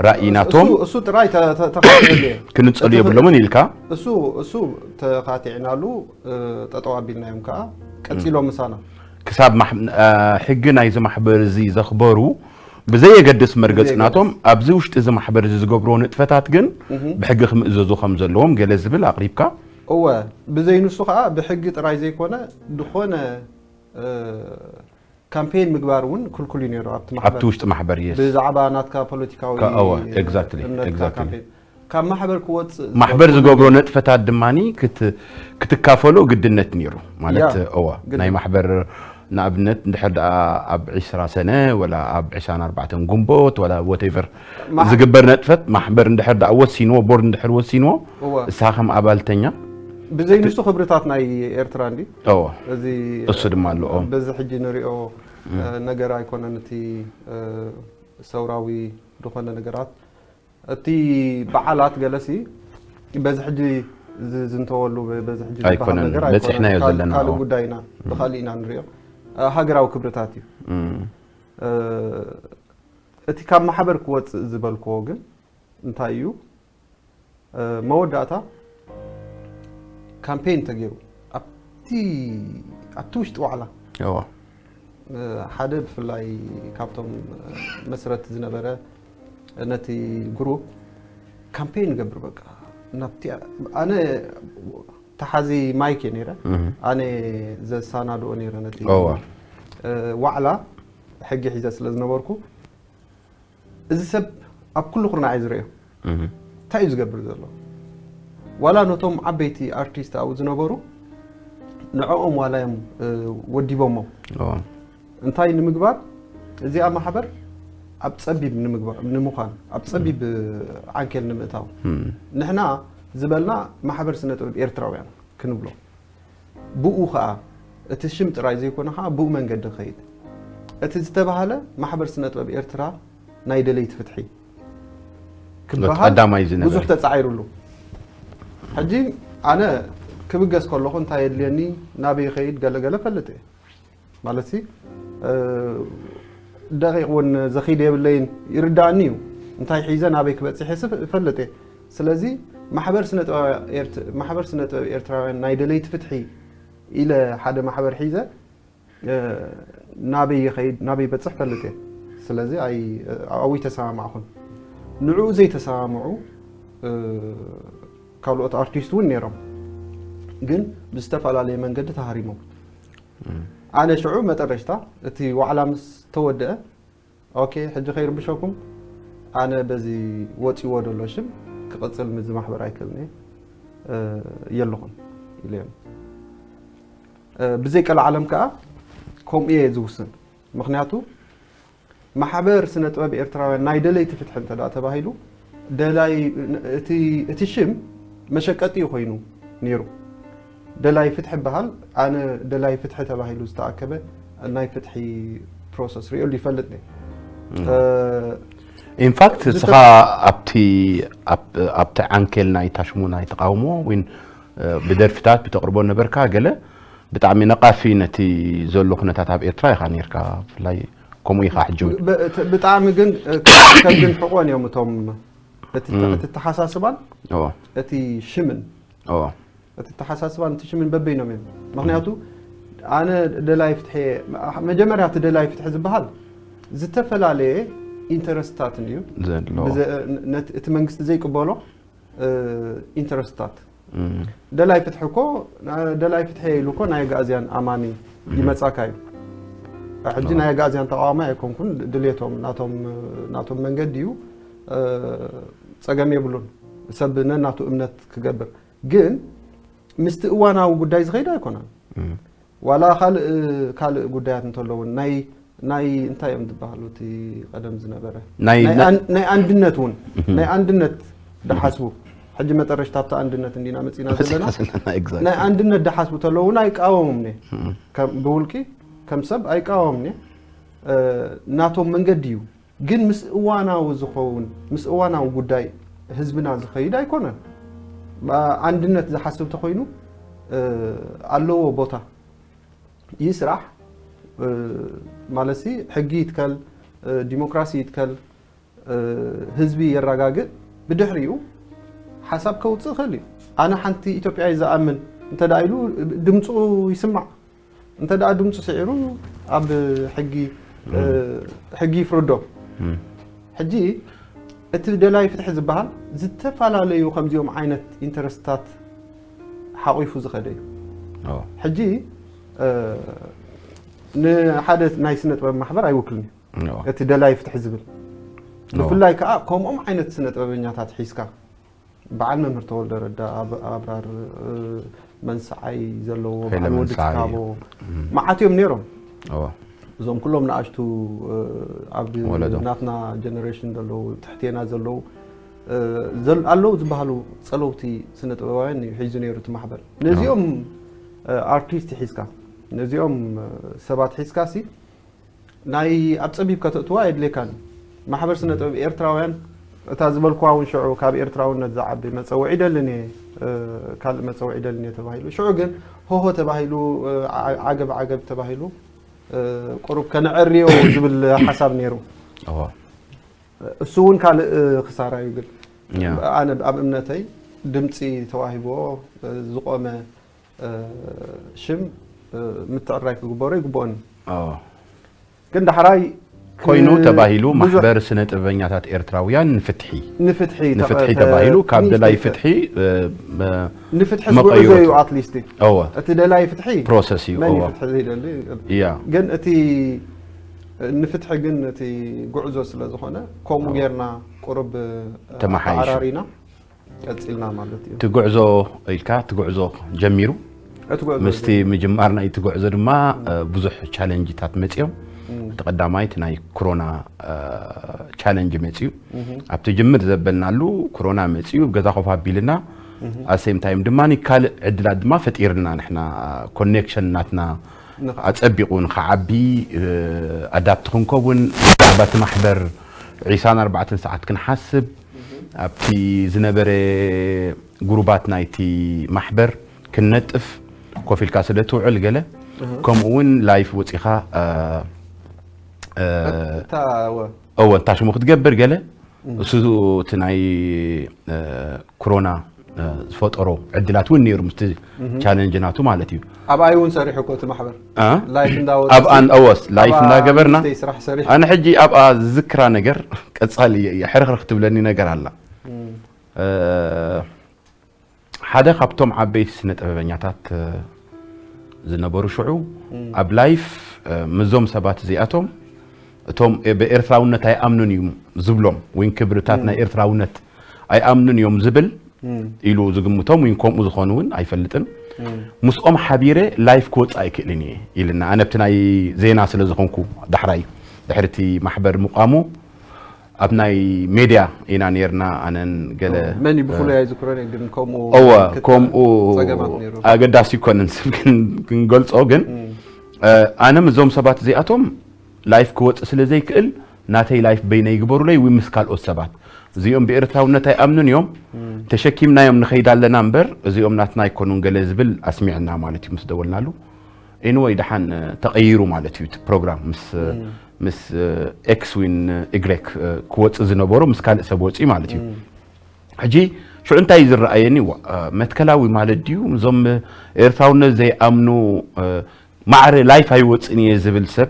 ራእይ ናቶም እሱ- እሱ ጥራይ ተ- ተ- ተኻቲዑሉ እየ። ክንጸሉ እቲ- የብሎምን ኢልካ እሱ እሱ ተኻቲዕናሉ እ፣ ጠጠው ኣቢልናዮም ከዓ ቀጺሎም ምሳና። ክሳብ ማሕ- አ፣ ሕጊ ናይዚ ማሕበር እዚ ዘኽበሩ ብዘየገድስ መርገጺ ብዘየገድስ። ናቶም ኣብዚ ውሽጢ እዚ ማሕበር እዚ ዝገብርዎ ንጥፈታት ግን እህ። ብሕጊ ክምእዘዙ ከም ዘለዎም ገለ ዝብል ኣቕሪብካ። እወ ብዘይንሱ ከዓ ብሕጊ ጥራይ ዘይኮነ ዝኾነ እ፣ ካምፔን ምግባር እውን ክልኩል እዩ ነይሩ ኣብቲ ማሕበር። ኣብቲ ውሽጢ ማሕበር እየ ብዛዕባ ናትካ ፖለቲካዊ ከ- እወ፣ exactly፣ እምነትካ exactly። ካምፔን ካብ ማሕበር ክወፅእ ማሕበር ዝገብሩ ዝገብሮ ንጥፈታት ድማ ክትካፈሎ ግድነት ነይሩ ማለት ያ፣ እወ ግድን። ናይ ማሕበር ንኣብነት እንድሕር ደኣ ኣብ ዕስራ ሰነ ወላ ኣብ ዕስራን ኣርባዕተን ግንቦት ወላ whatever ማሕ- ዝግበር ነጥፈት ማሕበር እንድሕር ደኣ ወሲንዎ ቦርድ እንድሕር ወሲንዎ እወ እሳ ከም ኣባልተኛ ብዘይንሱ ክብርታት ናይ ኤርትራ እንዲ እወ እዚ እሱ ድማ ኣለዎ። በዚ ሕጂ ንሪኦ እ፣ ነገር ኣይኮነን። እቲ እ፣ ሰውራዊ ዝኾነ ነገራት እቲ በዓላት ገለሲ በዚ ሕጂ ዝዝንተወሉ በዚ ሕጂ ዝበሃል ኣይኮነን። ነገር በፂሕናዮ ኣይኮነን። ካል- ዘለና፣ ካልእ እዎ። ጉዳይ ኢና ብካልእ ኢና ንሪኦ። እ፣ ሃገራዊ ክብርታት እዩ። እም። እ፣ እቲ ካብ ማሕበር ክወፅእ ዝበልክዎ ግን እንታይ እዩ? እ፣ መወዳእታ ካምፔን ተገይሩ ኣብቲ ኣብቲ ውሽጢ ዋዕላ እዎ። እ፣ ሓደ ብፍላይ ካብቶም እ፣ መስረት ዝነበረ ነቲ ግሩፕ ካምፔን ይገብር በቃ ናብቲ ኣነ ተሓዚ ማይክ እየ ነይረ እህ። ኣነ ዘሳናድኦ ነይረ ነቲ እዎ። እ፣ ዋዕላ ሕጊ ሒዘ ስለ ዝነበርኩ እዚ ሰብ ኣብ ኩሉ ኩርናዕ እዩ ዝርእዮ እህ። እንታይ እዩ ዝገብር ዘሎ ዋላ ነቶም ዓበይቲ ኣርቲስት ኣብኡ ዝነበሩ ንዕኦም ዋላ እዮም እ፣ ወዲቦሞም እዎ። እንታይ ንምግባር እዚኣ ማሕበር ኣብ ጸቢብ ንምግባር ንምዃን ኣብ ጸቢብ እ፣ ዓንኬል ንምእታው እም። ንሕና ዝበልና ማሕበር ስነ ጥበብ ኤርትራውያን ክንብሎ ብኡ ከዓ እቲ ሽም ጥራይ ዘይኮነ ከዓ ብኡ መንገዲ ክኸይድ እቲ ዝተባህለ ማሕበር ስነ ጥበብ ኤርትራ ናይ ደለይቲ ፍትሒ ክበሃል ቀዳማይ ዝነበረ። ብዙሕ ተፃዒሩሉ ሕጂ ኣነ ክብገስ ከለኹ እንታይ የድልየኒ ናበይ ይኸይድ ገለገለ ፈልጥ እየ ማለት ሲ እ፣ ደቂቕ እውን ዘኺድ የብለይን ይርዳእኒ እዩ እንታይ ሒዘ ናበይ ክበፅሕ እየ ስፍ- እፈልጥ እየ ስለዚ ማሕበር ስነ ጥበብ ኤርት- ማሕበር ስነ ጥበብ ኤርትራውያን ናይ ደለይቲ ፍትሒ ኢለ ሓደ ማሕበር ሒዘ እ፣ ናበይ ይኸይድ ናበይ በፅሕ ፈልጥ እየ ስለዚ ኣይ ኣብኡ ተሰማማዕኹን ንዕኡ ዘይተሰማምዑ እ፣ ካልኦት ኣርቲስት እውን ነይሮም ግን ብዝተፈላለየ መንገዲ ተሃሪሞም ኣነ ሽዑ መጠረሽታ እቲ ዋዕላ ምስ ተወደአ ኦኬ ሕጂ ከይርብሸኩም ኣነ በዚ ወፂዎ ዘሎ ሽም ክቕፅል ምዚ ማሕበር ኣይክእልን እየ እ፣ የለኹን ኢለዮም እ፣ ብዘይ ቀልዓለም ከዓ ከምኡ እየ ዝውስን ምክንያቱ ማሕበር ስነ ጥበብ ኤርትራውያን ናይ ደለይቲ ፍትሒ እንተ ደኣ ተባሂሉ ደላይ እቲ እቲ ሽም መሸቀጢ እዩ ኮይኑ ነይሩ ደላይ ፍትሒ ይበሃል ኣነ ደላይ ፍትሒ ተባሂሉ ዝተኣከበ ናይ ፍትሒ ፕሮሰስ ሪኦሉ ይፈልጥ ነይ ኢንፋክት እስኻ ኣብቲ ኣብቲ ዓንኬል ናይ ታሽሙ ናይ ተቃውሞ ወይ ብደርፍታት ብተቅርቦ ነበርካ ገለ ብጣዕሚ ነቓፊ ነቲ ዘሎ ኩነታት ኣብ ኤርትራ ኢኻ ነርካ። ብፍላይ ከምኡ ኢኻ ሕጂ እውን። ብ- ብ- ብጣዕሚ ግን ከም ግን ሕቆን እዮም እቶም እቲ እም። እቲ ተሓሳስባን ኦ እቲ ሽምን ኦ እቲ ተሓሳስባን እቲ ሽምን በበይኖም እዮም። ምክንያቱ ኣነ ደላይ ፍትሒ፣ መጀመርያ እቲ ደላይ ፍትሒ ዝበሃል ዝተፈላለየ ኢንተረስትታትን እዩ። ዘሎ ብዘ- ነ- እቲ መንግስቲ ዘይቅበሎ እ፣ ኢንተረስትታት እም። ደላይ ፍትሒ እኮ ደላይ ፍትሒ ኢሉ እኮ ናይ ኣጋእዝያን ኣማኒ ይመጻካ እዩ። ሕጂ ናይ ኣጋእዝያን ተቃዋማይ ኣይኮንኩን፣ ድሌቶም ናቶም ናቶም መንገዲ እዩ። እ፣ ጸገም የብሉን፣ ሰብ ነናቱ እምነት ክገብር። ግን ምስቲ እዋናዊ ጉዳይ ዝኸይድ ኣይኮነን። እም። ዋላ ካልእ ካልእ ጉዳያት እንተለውን ናይ ናይ እንታይ እዮም ዝበሃሉ እቲ ቀደም ዝነበረ ናይ ናይ ናይ- ኣን- ናይ ኣንድነት እውን ናይ ኣንድነት ደሓስቡ ሕጂ መጠረሽታ ኣብታ ኣንድነት እንዲና መፂና ዘለና ዘለና exactly። ናይ ኣንድነት ደሓስቡ ተለዉ እውን ኣይቃወሙም ነ ከም ብውልቂ ከም ሰብ ኣይቃወሙም ነ ናቶም መንገዲ እዩ። ግን ምስ እዋናዊ ዝኸውን ምስ እዋናዊ ጉዳይ ህዝብና ዝኸይድ ኣይኮነን። ኣንድነት ዝሓስብ ተኮይኑ ኣለዎ ቦታ ይስራሕ። ማለትሲ ሕጊ ይትከል፣ ዲሞክራሲ ይትከል፣ ህዝቢ የረጋግእ። ብድሕሪኡ ሓሳብ ከውፅእ ይኽእል እዩ። ኣነ ሓንቲ ኢትዮጵያ እየ ዝኣምን እንተ ደኣ ኢሉ ድምፁ ይስማዕ። እንተ ደኣ ድምፁ ስዒሩ ኣብ ሕጊ ሕጊ ይፍርዶ። ሕጂ እቲ ደላይ ፍትሒ ዝበሃል ዝተፈላለዩ ከምዚኦም ዓይነት ኢንተረስትታት ሓቂፉ ዝኸደ እዩ። ሕጂ ንሓደ ናይ ስነ ጥበብ ማሕበር ኣይውክልን እዩ እቲ ደላይ ፍትሒ ዝብል። ብፍላይ ከዓ ከምኦም ዓይነት ስነ ጥበበኛታት ሒዝካ በዓል መምህር ተወልደ ረዳ፣ ኣብራር መንስዓይ ዘለዎ፣ በዓል ወዲ ትካቦ፣ መዓት እዮም ነይሮም። እዞም ኩሎም ንኣሽቱ ኣብ ናትና ጀነሬሽን ዘለዉ ትሕቴና ዘለዉ ኣለዉ ዝበሃሉ ፀለውቲ ስነ ጥበባውያን እዩ ሒዙ ነይሩ እቲ ማሕበር። ነዚኦም ኣርቲስት ሒዝካ ነዚኦም ሰባት ሒዝካ ሲ ናይ ኣብ ፀቢብ ከተእትዋ የድልየካን። ማሕበር ስነ ጥበብ ኤርትራውያን እታ ዝበልኩዋ እውን ሽዑ ካብ ኤርትራውነት ዝዓቢ መፀውዒ ደልን እየ ካልእ መፀውዒ ደልን እየ ተባሂሉ ሽዑ ግን ሆሆ ተባሂሉ ዓገብ ዓገብ ተባሂሉ ቁሩብ ከነዐርዮ ዝብል ሓሳብ ነይሩ። እሱ እውን ካልእ ክሳራ እዩ። ግን ኣነ ኣብ እምነተይ ድምፂ ተዋሂብዎ ዝቆመ ሽም ምትዕራይ ክግበሮ ይግብኦን እዩ። ግን ዳሕራይ ኮይኑ ተባሂሉ ማሕበር ስነ ጥበበኛታት ኤርትራውያን ንፍትሒ ንፍትሒ ንፍትሒ ተባሂሉ ካብ ደላይ ፍትሒ ንፍትሒ ዝጉዕዞ እዩ። ኣትሊስት እወ እቲ ደላይ ፍትሒ ፕሮሰስ እዩ። መን እዩ እወ ፍትሒ ዘይደሊ? ያ ግን እቲ ንፍትሒ ግን እቲ ጉዕዞ ስለ ዝኾነ ከምኡ ጌርና ቁሩብ ተመሓይሹ። ተዓራሪና ቀፂልና ማለት እዩ። እቲ ጉዕዞ ኢልካ እቲ ጉዕዞ ጀሚሩ እቲ ጉዕዞ ምስቲ ምጅማር ናይቲ ጉዕዞ ድማ ብዙሕ ቻለንጅታት መፅዮም። እቲ ቀዳማይ እቲ ናይ ኮሮና ቻለንጅ መፅዩ። ኣብቲ ጅምር ዘበልናሉ ኮሮና መፅዩ ገዛ ኮፍ ኣቢልና ኣሴም ታይም ድማ ካልእ ዕድላት ድማ ፈጢርና ንሕና ኮኔክሽን ናትና ኣፀቢቑ ንክዓቢ ኣዳፕት ክንከውን ባቲ ማሕበር ዒስራን ኣርባዕተን ሰዓት ክንሓስብ ኣብቲ ዝነበረ ጉሩባት ናይቲ ማሕበር ክንነጥፍ ኮፍ ኢልካ ስለ ትውዕል ገለ ከምኡ እውን ላይፍ ወፂኻ እታ ወ እወ እንታ ሽሙ ክትገብር ገለ እሱ እቲ ናይ ኮሮና ዝፈጠሮ ዕድላት እውን ነይሩ ምስቲ ቻለንጅ ናቱ ማለት እዩ። ኣብኣይ እውን ሰሪሑ እኮ እቲ ማሕበር አ? ላይፍ እንዳወ ኣብኣን እወስ ላይፍ እንዳገበርና ስራሕ ሰሪሑ ኣነ ሕጂ ኣብኣ ዝዝክራ ነገር ቀፃሊ እየ እየ ሕርኽርኽ ትብለኒ ነገር ኣላ። ሓደ ካብቶም ዓበይቲ ስነ ጥበበኛታት ዝነበሩ ሽዑ ኣብ ላይፍ ምስዞም ሰባት እዚኣቶም እቶም ብኤርትራውነት ኣይኣምኑን እዮም ዝብሎም ወይ ክብርታት ናይ ኤርትራውነት ኣይኣምኑን እዮም ዝብል ኢሉ ዝግምቶም ወይ ከምኡ ዝኾኑ እውን ኣይፈልጥን። ምስኦም ሓቢረ ላይፍ ክወፅእ ኣይክእልን እየ ኢልና ኣነ ኣብቲ ናይ ዜና ስለ ዝኾንኩ ዳሕራይ ድሕርቲ ማሕበር ምቋሙ ኣብ ናይ ሜድያ ኢና ነርና ኣነን ገለ መን እዩ ብፍሉይ ኣይዝክሮን እየ ግን ከምኡ እወ ክተ- ከምኡ ጸገማት ነይሩ። ኣገዳሲ ይኮነን ስም ክን- ክንገልጾ ግን ኣነ ምስዞም ሰባት እዚኣቶም ላይፍ ክወፅእ ስለ ዘይክእል ናተይ ላይፍ በይነይ ይግበሩለይ ወይ ምስ ካልኦት ሰባት እዚኦም ብኤርትራውነት ኣይኣምኑን እዮም ተሸኪምናዮም ንኸይድ ኣለና እምበር እዚኦም ናትና ኣይኮኑን ገለ ዝብል ኣስሚዕና ማለት እዩ ምስ ደወልናሉ ኤንወይ ደሓን ተቐይሩ ማለት እዩ። እቲ ፕሮግራም ምስ ምስ ኤክስ ዊን እግሬክ ክወፅእ ዝነበሩ ምስ ካልእ ሰብ ወፅኡ ማለት እዩ። ሕጂ ሽዑ እንታይ እዩ ዝረኣየኒ? መትከላዊ ማለት ድዩ? እዞም ኤርትራውነት ዘይኣምኑ፣ ማዕረ ላይፍ ኣይወፅን እየ ዝብል ሰብ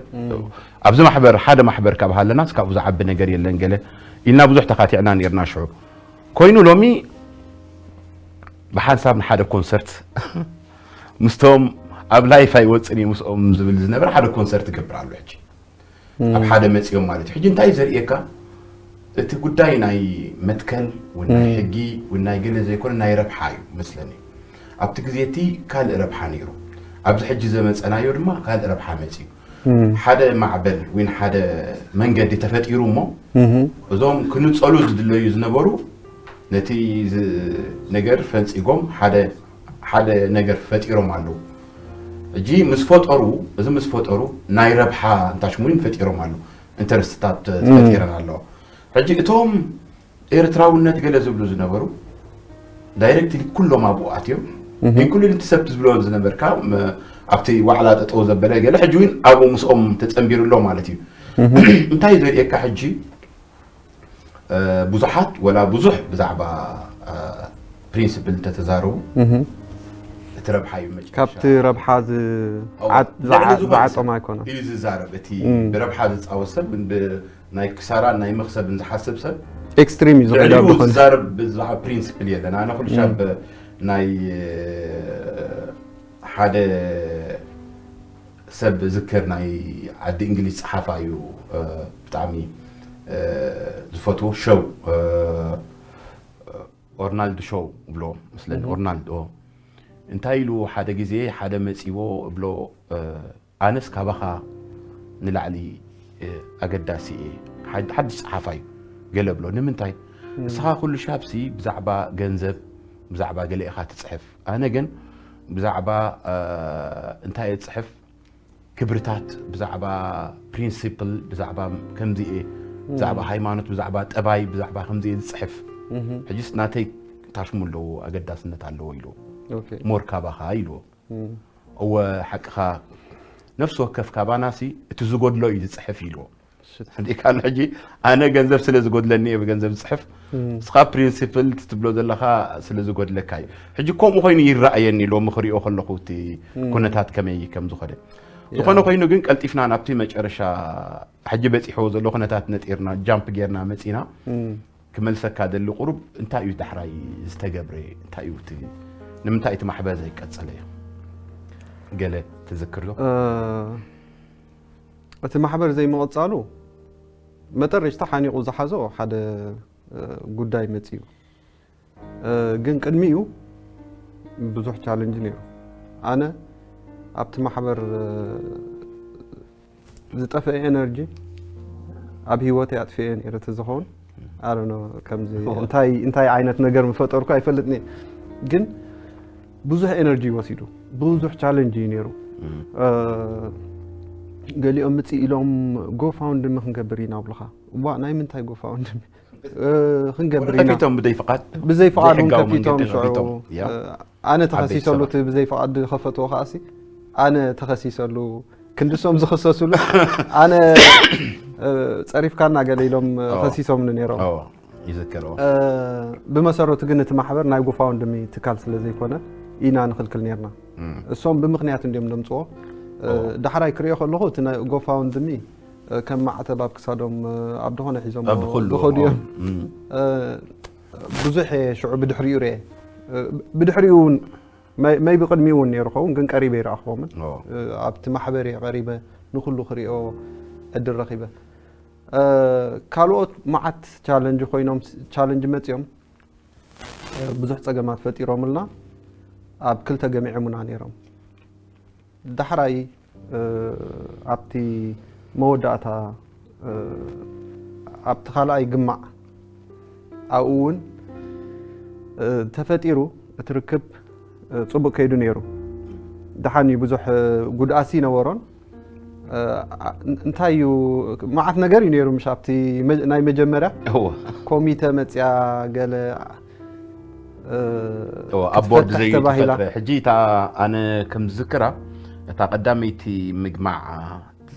ኣብዚ ማሕበር፣ ሓደ ማሕበር ካብ ሃለናስ ካብኡ ዝዓቢ ነገር የለን ገለ ኢልና ብዙሕ ተኻቲዕና ነርና ሽዑ። ኮይኑ ሎሚ ብሓንሳብ ንሓደ ኮንሰርት ምስቶም ኣብ ላይፍ ኣይወፅን እየ ምስኦም ዝብል ዝነበረ ሓደ ኮንሰርት ገብር ኣሎ ሕጂ ኣብ ሓደ መፂኦም ማለት እዩ። ሕጂ እንታይ ዘርእየካ? እቲ ጉዳይ ናይ መትከል ወይ ናይ ሕጊ ወይ ናይ ገለ ዘይኮነ ናይ ረብሓ እዩ መስለኒ። ኣብቲ ግዜ እቲ ካልእ ረብሓ ነይሩ። ኣብዚ ሕጂ ዘመፀናዮ ድማ ካልእ ረብሓ መፂኡ። ሓደ ማዕበል ወይ ሓደ መንገዲ ተፈጢሩ እሞ እዞም ክንፀሉ ዝድለዩ ዝነበሩ ነቲ ነገር ፈንፂጎም ሓደ ነገር ፈጢሮም ኣለዉ። ሕጂ ምስ ፈጠሩ፣ እዚ ምስ ፈጠሩ ናይ ረብሓ እንታሽሙን ፈጢሮም ኣለዉ። ኢንተረስትታት ተፈጢረን ኣለዋ። ሕጂ እቶም ኤርትራውነት ገለ ዝብሉ ዝነበሩ ዳይሬክትሊ ኩሎም ኣብኡ ኣትዮም ኢንክሉዲንግ እቲ ሰብ ትዝብሎ ዝነበርካ ኣብቲ ዋዕላ ጠጠው ዘበለ ገለ ሕጂ እውን ኣብኡ ምስኦም ተፀንቢሩ ኣሎ ማለት እዩ። እንታይ ዘርእየካ ሕጂ ብዙሓት ወላ ብዙሕ ብዛዕባ ፕሪንስፕል እንተተዛረቡ እቲ ረብሓ እዩ መጨረሻ ካብቲ ረብሓ ዝዓጦም ኣይኮነ እዩ ዝዛረብ። እቲ ብረብሓ ዝፃወት ሰብ ናይ ክሳራን ናይ መኽሰብን ዝሓስብ ሰብ ኤክስትሪም እዩ ዝኸዳ ዝዛረብ ብዛዕባ ፕሪንስፕል የለን። ኣነ ኩሉ ሻብ ናይ ሓደ ሰብ ዝክር ናይ ዓዲ እንግሊዝ ፀሓፋ እዩ ብጣዕሚ ዝፈትዎ ሸው ኦርናልድ ሸው ብሎ ምስለኒ ኦርናልድ ኦ እንታይ ኢሉ ሓደ ግዜ ሓደ መፂዎ ብሎ ኣነስ ካባኻ ንላዕሊ ኣገዳሲ እየ ሓድሽ ፀሓፋ እዩ ገለ ብሎ ንምንታይ እስኻ ኩሉ ሻብሲ ብዛዕባ ገንዘብ ብዛዕባ ገለ ኢኻ ትፅሕፍ ኣነ ግን ብዛዕባ እንታይ እየ ዝፅሕፍ ክብርታት ብዛዕባ ፕሪንሲፕል ብዛዕባ ከምዚ እየ ብዛዕባ ሃይማኖት ብዛዕባ ጠባይ ብዛዕባ ከምዚ እየ ዝፅሕፍ ሕጅስ ናተይ ታሽሙ ኣለዎ ኣገዳስነት ኣለዎ ኢሉ ሞር ካባኻ ኢልዎ እወ ሓቅኻ ነፍሲ ወከፍ ካባናሲ እቲ ዝጎድሎ እዩ ዝፅሕፍ ኢልዎ እንዲካሉ ሕጂ ኣነ ገንዘብ ስለ ዝጎድለኒ እየ ብገንዘብ ዝፅሕፍ እስኻ ፕሪንሲፕል ትብሎ ዘለኻ ስለ ዝጎድለካ እዩ ሕጂ ከምኡ ኮይኑ ይረኣየኒ ሎሚ ክሪኦ ከለኹ እቲ ኩነታት ከመይ ከም ዝኾነ ዝኾነ ኮይኑ ግን ቀልጢፍና ናብቲ መጨረሻ ሕጂ በፂሕዎ ዘሎ ኩነታት ነጢርና ጃምፕ ጌርና መፂና ክመልሰካ ደሊ ቁሩብ እንታይ እዩ ዳሕራይ ዝተገብረ እንታይ እዩ እቲ ንምንታይ እቲ ማሕበር ዘይቀፀለ ገለ ትዝክርዮ እቲ ማሕበር ዘይምቕፃሉ መጠረሽታ ሓኒቑ ዝሓዞ ሓደ ጉዳይ መፅዩ ግን ቅድሚኡ ብዙሕ ቻለንጅ ነይሩ ኣነ ኣብቲ ማሕበር ዝጠፍአ ኤነርጂ ኣብ ህይወተይ ኣጥፍኤ ነይረ ተዝኸውን ኣረኖ ከምዚ እንታይ እንታይ ዓይነት ነገር ምፈጠርኩ ኣይፈልጥኒ ግን ብዙሕ ኤነርጂ ወሲዱ ብዙሕ ቻለንጅ እዩ ነይሩ ገሊኦም ምፅእ ኢሎም ጎፋውንድሚ ክንገብር ኢና ብልኻ ዋ ናይ ምንታይ ጎፋውንድሚ ክንገብር ኢና ከፊቶም ብዘይ ፍቓድ ብዘይ ፍቓድ እውን ከፊቶም ሽዑ ኣነ ተኸሲሰሉ እቲ ብዘይ ፍቓድ ዝኸፈትዎ ከዓሲ ኣነ ተኸሲሰሉ ክንድሶም ዝኸሰሱሉ ኣነ ፀሪፍካና ገለ ኢሎም ከሲሶምኒ ነይሮም ይዝክሮ ብመሰረቱ ግን እቲ ማሕበር ናይ ጎፋውንድሚ ትካል ስለ ዘይኮነ ኢና ንኽልክል ነርና እሶም ብምክንያት እንዲዮም ደምፅዎ ዳሕራይ ክሪኦ ከለኹ እቲ ናይ ጎፋውንድሚ ከም ማዕተብ ኣብ ክሳዶም ኣብ ዝኾነ ሒዞም ዝኸዱ እዮም ብዙሕ ሽዑ ብድሕሪኡ ርየ ብድሕሪኡ እውን መይ ብቅድሚ እውን ነይሩ ኸውን ግን ቀሪበ ይረኣኽቦምን ኣብቲ ማሕበር እየ ቀሪበ ንኩሉ ክሪኦ ዕድል ረኺበ ካልኦት መዓት ቻለንጅ ኮይኖም ቻለንጅ መፂኦም ብዙሕ ፀገማት ፈጢሮምልና ኣብ ክልተ ገሚዖምና ነይሮም ዳሕራይ ኣብቲ መወዳእታ ኣብቲ ካልኣይ ግማዕ ኣብኡ እውን ተፈጢሩ እቲ ርክብ ፅቡቅ ከይዱ ነይሩ ደሓን እዩ ብዙሕ ጉድኣሲ ነበሮን እንታይ እዩ መዓት ነገር እዩ ነይሩ ምሽ ኣብቲ ናይ መጀመርያ ኮሚተ መፅያ ገለ ኣብ ቦርድ ዘይተባሂላ ሕጂ እታ ኣነ ከም ዝዝክራ እታ ቀዳመይቲ ምግማዕ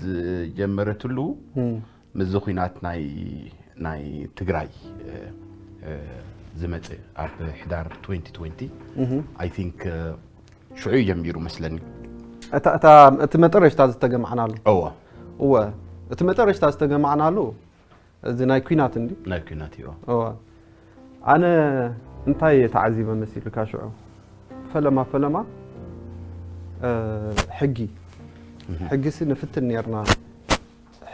ዝጀመረትሉ ምስዚ ኹናት ናይ ናይ ትግራይ ዝመፀ ኣብ ሕዳር twenty twenty I think ሽዑ እዩ ጀሚሩ መስለኒ። እታ እታ እቲ መጠረሽታ ዝተገማዕናሉ እወ እወ እቲ መጠረሽታ ዝተገማዕናሉ እዚ ናይ ኩናት እንዲ ናይ ኩናት እዩ። እወ ኣነ እንታይ ተዓዚበ መሲልካ ሽዑ ፈለማ ፈለማ ሕጊ ሕጊ ሲ ንፍትን ነርና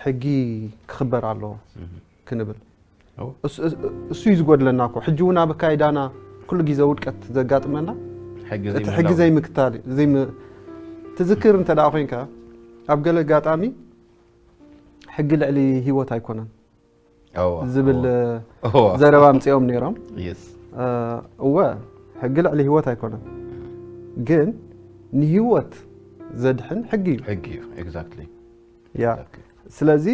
ሕጊ ክኽበር ኣለዎ ክንብል እሱ እዩ ዝጎድለና እኮ ሕጂ እውን ኣብ ኣካይዳና ኩሉ ግዜ ውድቀት ዘጋጥመና እቲ ሕጊ ዘይምክታል ትዝክር እንተ ደኣ ኮይንካ ኣብ ገለ ኣጋጣሚ ሕጊ ልዕሊ ህይወት ኣይኮነን ዝብል ዘረባ ኣምፅኦም ነይሮም እወ ሕጊ ልዕሊ ህይወት ኣይኮነን ግን ንህይወት ዘድሕን ሕጊ እዩ ሕጊ እዩ exactly ያ ስለዚ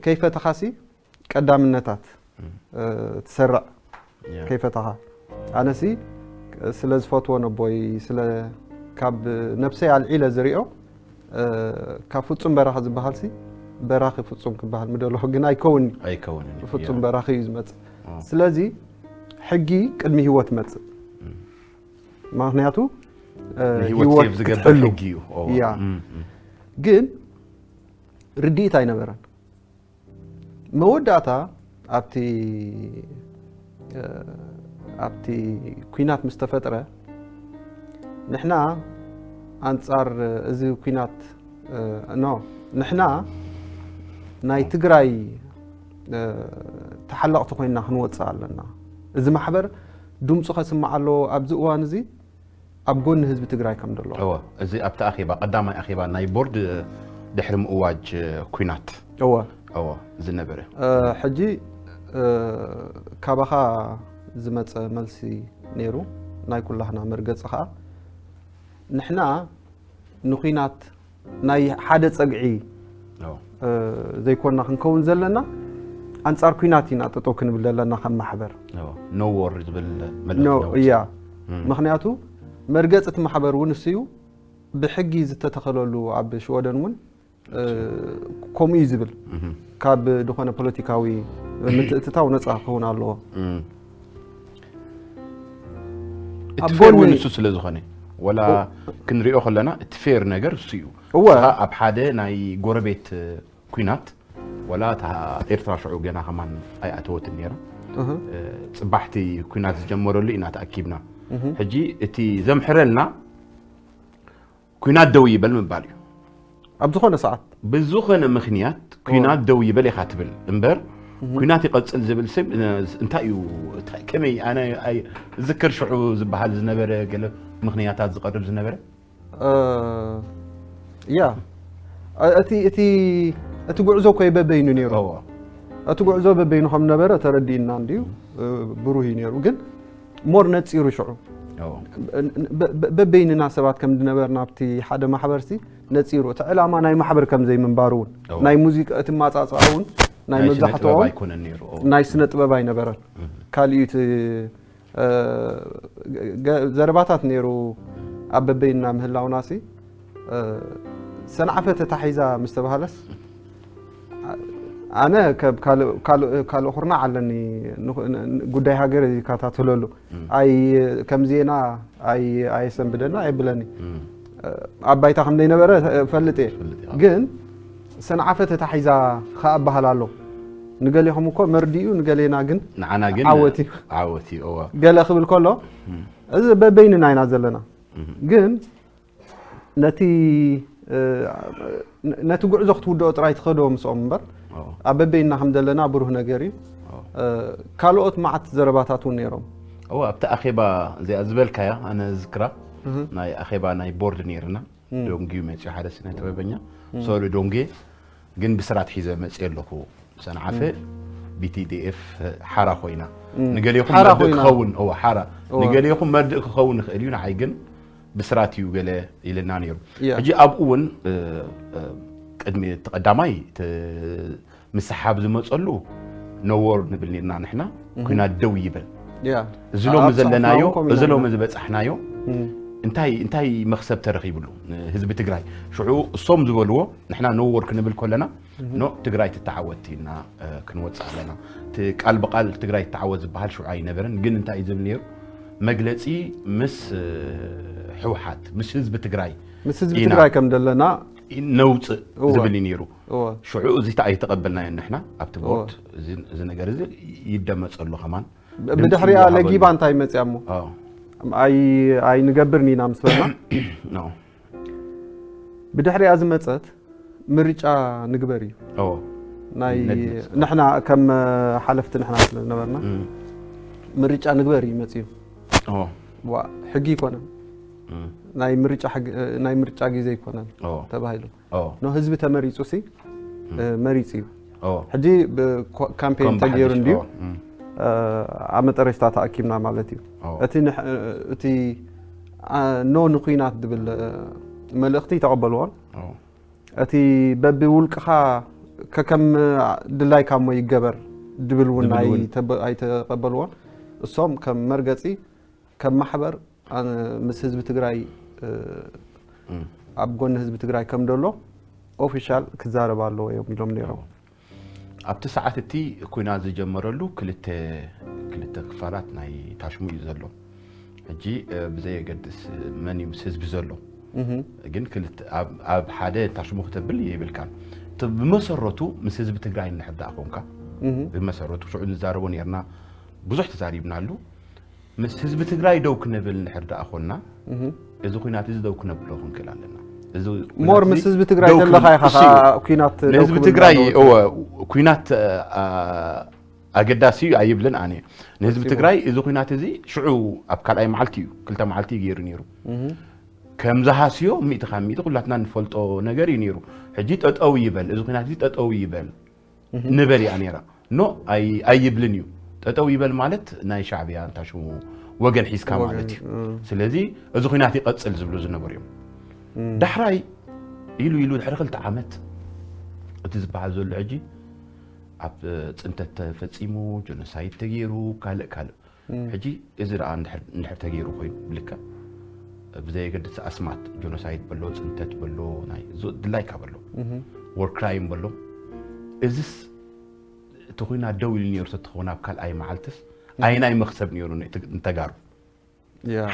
ከይፈተኻሲ ቀዳምነታት ትሰርዕ ከይፈተኻ ኣነሲ ስለ ዝፈትዎ ነቦይ ስለ ካብ ነብሰይ ኣልዒለ ዝሪኦ ካብ ፍጹም በራኺ ዝበሃልሲ በራኺ ፍጹም ክበሃል ምደለኹ ግን ኣይከውን ኣይከውንን ፍጹም በራኺ እዩ ዝመጽእ ስለዚ ሕጊ ቅድሚ ህይወት መጽእ ምክንያቱ ህይወት ዝገብር ሕጊ እዩ ያ ግን ርድኢት ኣይነበረን መወዳእታ ኣብቲ ኣብቲ ኩናት ምስ ተፈጥረ ንሕና ኣንጻር እዚ ኩናት ኖ ንሕና ናይ ትግራይ ተሓለቕቲ ኮይና ክንወፅእ ኣለና እዚ ማሕበር ድምፁ ከስምዕ ኣለዎ ኣብዚ እዋን እዚ ኣብ ጎኒ ህዝቢ ትግራይ ከም ዘሎ እወ እዚ ኣብቲ ኣኼባ ቀዳማይ ኣኼባ ናይ ቦርድ ድሕሪ ምእዋጅ ኩናት እወ እወ ዝነበረ ሕጂ ካባኻ ዝመፀ መልሲ ነይሩ ናይ ኩላህና መርገፂ ከዓ ንሕና ንኩናት ናይ ሓደ ፀግዒ ዘይኮና ክንከውን ዘለና ኣንፃር ኩናት ኢና ጠጠው ክንብል ዘለና ከም ማሕበር no war ዝብል መልእኽቲ እያ ምክንያቱ መርገፂ እቲ ማሕበር እውን እሱ እዩ ብሕጊ ዝተተኸለሉ ኣብ ሽወደን እውን ከምኡ እዩ ዝብል ካብ ዝኾነ ፖለቲካዊ ምትእትታው ነፃ ክኸውን ኣለዎ እቲ ፌር እውን እሱ ስለ ዝኾነ ወላ ክንሪኦ ከለና እቲ ፌር ነገር እሱ እዩ እወ ኣብ ሓደ ናይ ጎረቤት ኩናት ወላ እታ ኤርትራ ሽዑ ገና ከማን ኣይኣተወትን ነይራ ጽባሕቲ ኩናት ዝጀመረሉ ኢና ተኣኪብና ሕጂ እቲ ዘምሕረልና ኩናት ደው ይበል ምባል እዩ ኣብ ዝኾነ ሰዓት ብዝኾነ ምክንያት ኩናት ደው ይበል ኢኻ ትብል እምበር ኩናት ይቐፅል ዝብል ሰብ እንታይ እዩ ከመይ ኣነ ዝክር ሽዑ ዝበሃል ዝነበረ ገለ ምክንያታት ዝቐርብ ዝነበረ ያ እቲ እቲ እቲ ጉዕዞ እኮ በበይኑ ነይሩ እቲ ጉዕዞ በበይኑ ከም ነበረ ተረዲእና እንድዩ ብሩህ እዩ ነይሩ ግን ሞር ነፂሩ ሽዑ በበይንና ሰባት ከም ዝነበርና ኣብቲ ሓደ ማሕበርሲ ነፂሩ እቲ ዕላማ ናይ ማሕበር ከም ዘይምንባሩ እውን ናይ ሙዚቃ እቲ ማፃፃ እውን ናይ መብዛሕትኦም ናይ ስነ ጥበብ ኣይነበረን ካልእ እቲ ዘረባታት ነይሩ ኣብ በበይንና ምህላውናሲ ሰንዓፈ ተታሒዛ ምስ ተባሃለስ ኣነ ካልእ ኩርናዕ ኣለኒ ጉዳይ ሃገር ይከታተለሉ ኣይ ከም ዜና ኣይ ኣየሰንብደና የብለኒ ኣብ ባይታ ከም ዘይነበረ ፈልጥ እየ ግን ሰንዓፈ ተታሒዛ ከኣ በሃል ኣሎ ንገሌኹም እኮ መርዲ እዩ ንገሌና ግን ንዓና ግን ዓወት እዩ ዓወት እዩ እዋ ገለ ክብል ከሎ እዚ በበይንና ኢና ዘለና ግን ነቲ ነቲ ጉዕዞ ክትውድኦ ጥራይ ትኸዶ ምስኦም እምበር ኣብ በበይና ከም ዘለና ብሩህ ነገር እዩ ካልኦት መዓት ዘረባታት እውን ነይሮም እዎ ኣብቲ ኣኼባ እዚኣ ዝበልካያ ኣነ ዝክራ ናይ ኣኼባ ናይ ቦርድ ነይርና ዶንጊዩ መፅኡ ሓደ ስነ ጥበበኛ ሶሪ ዶንጌ ግን ብስራት ሒዘ መፅእ ኣለኹ ሰንዓፈ ቢቲዲኤፍ ሓራ ኮይና ንገሌኹም መርዲ ክኸውን እዎ ሓራ ንገሌኹም መርድእ ክኸውን ይኽእል እዩ ንዓይ ግን ብስራት እዩ ገለ ኢልና ነይሩ ሕጂ ኣብኡ እውን ቅድሚ እቲ ቀዳማይ ምስሓብ ዝመፀሉ ነወር ንብል ኔርና ንሕና ኩናት ደው ይበል እዚ ሎሚ ዘለናዮ እዚ ሎሚ ዝበፃሕናዮ እንታይ እንታይ መኽሰብ ተረኺብሉ ንህዝቢ ትግራይ? ሽዑ እሶም ዝበልዎ ንሕና ነወር ክንብል ከለና ኖ ትግራይ ትተዓወት ኢልና ክንወፅእ ኣለና። እቲ ቃል ብቃል ትግራይ ትተዓወት ዝበሃል ሽዑ ኣይነበረን። ግን እንታይ እዩ ዝብል ነይሩ? መግለፂ ምስ ህወሓት ምስ ህዝቢ ትግራይ ምስ ህዝቢ ትግራይ ከም ዘለና ነውፅእ ዝብል ነይሩ። ሽዑ እዚ ኣይተቐበልናዮ ንሕና ኣብቲ ቦርድ። እዚ ነገር እዚ ይደመፀሉ ከማን ብድሕሪኣ ለጊባ እንታይ መፅያ እሞ ኣይንገብርን ኢና ምስ በልና ብድሕሪኣ ዝመፀት ምርጫ ንግበር እዩ። ናይ ንሕና ከም ሓለፍቲ ንሕና ስለ ዝነበርና ምርጫ ንግበር እዩ መፅዩ። ሕጊ ይኮነን ናይ ምርጫ ግዜ ይኮነን ተባሂሉ። ኖ ህዝቢ ተመሪፁ ሲ መሪፅ እዩ። ሕጂ ካምፔን ተገይሩ እንድዩ ኣብ መጠረሽታ ተኣኪብና ማለት እዩ። እቲ ኖ ንኩናት ድብል መልእኽቲ ይተቐበልዎን እቲ በቢ ውልቅኻ ከከም ድላይካ እሞ ይገበር ድብል እውን ኣይተቐበልዎን። እሶም ከም መርገፂ ከም ማሕበር ምስ ህዝቢ ትግራይ ኣብ ጎኒ ህዝቢ ትግራይ ከም ደሎ ኦፊሻል ክዛረብ ኣለዎ እዮም ኢሎም ነይሮም። ኣብቲ ሰዓት እቲ ኩናት ዝጀመረሉ ክልተ ክፋላት ናይ ታሽሙ እዩ ዘሎ። ሕጂ ብዘይ የገድስ መን እዩ ምስ ህዝቢ ዘሎ ግን ኣብ ሓደ ታሽሙ ክተብል የብልካን። ብመሰረቱ ምስ ህዝቢ ትግራይ እንድሕር ደኣ ኮንካ ብመሰረቱ ሽዑ ንዛረቦ ነርና ብዙሕ ተዛሪብናሉ። ምስ ህዝቢ ትግራይ ደው ክነብል እንድሕር ደኣ ኮንና እዚ ኩናት እዚ ደው ክነብሎ ክንክእል ኣለና። ሞር ምስ ህዝቢ ትግራይ ተለካ ኢኻ ኩናት ንህዝቢ ትግራይ እወ ኩናት ኣገዳሲ እዩ ኣይብልን ኣነ። ንህዝቢ ትግራይ እዚ ኩናት እዚ ሽዑ ኣብ ካልኣይ መዓልቲ እዩ ክልተ መዓልቲ ገይሩ ነይሩ። ከም ዝሃስዮ ሚእቲ ካብ ሚእቲ ኩላትና ንፈልጦ ነገር እዩ ነይሩ። ሕጂ ጠጠው ይበል እዚ ኩናት እዚ ጠጠው ይበል ንበል እያ ነይራ። ኖ ኣይብልን እዩ። ጠጠው ይበል ማለት ናይ ሻዕብያ እንታይ ሽሙ ወገን ሒዝካ ማለት እዩ። ስለዚ እዚ ኩናት ይቐፅል ዝብሉ ዝነበሩ እዮም። ዳሕራይ ኢሉ ኢሉ ድሕሪ ክልተ ዓመት እቲ ዝበሃል ዘሎ ሕጂ ኣብ ፅንተት ተፈፂሙ ጀኖሳይድ ተገይሩ ካልእ ካልእ ሕጂ እዚ ደኣ እንድሕር ተገይሩ ኮይኑ ብልክዕ ብዘየገድስ ኣስማት ጆኖሳይድ በሎ ፅንተት በሎ ናይ ድላይካ በሎ ወር ክራይም በሎ እዚስ እቲ ኩናት ደው ኢሉ ነይሩ ተትኸውን ኣብ ካልኣይ መዓልትስ ኣይናይ መኽሰብ ነይሩ ንተጋሩ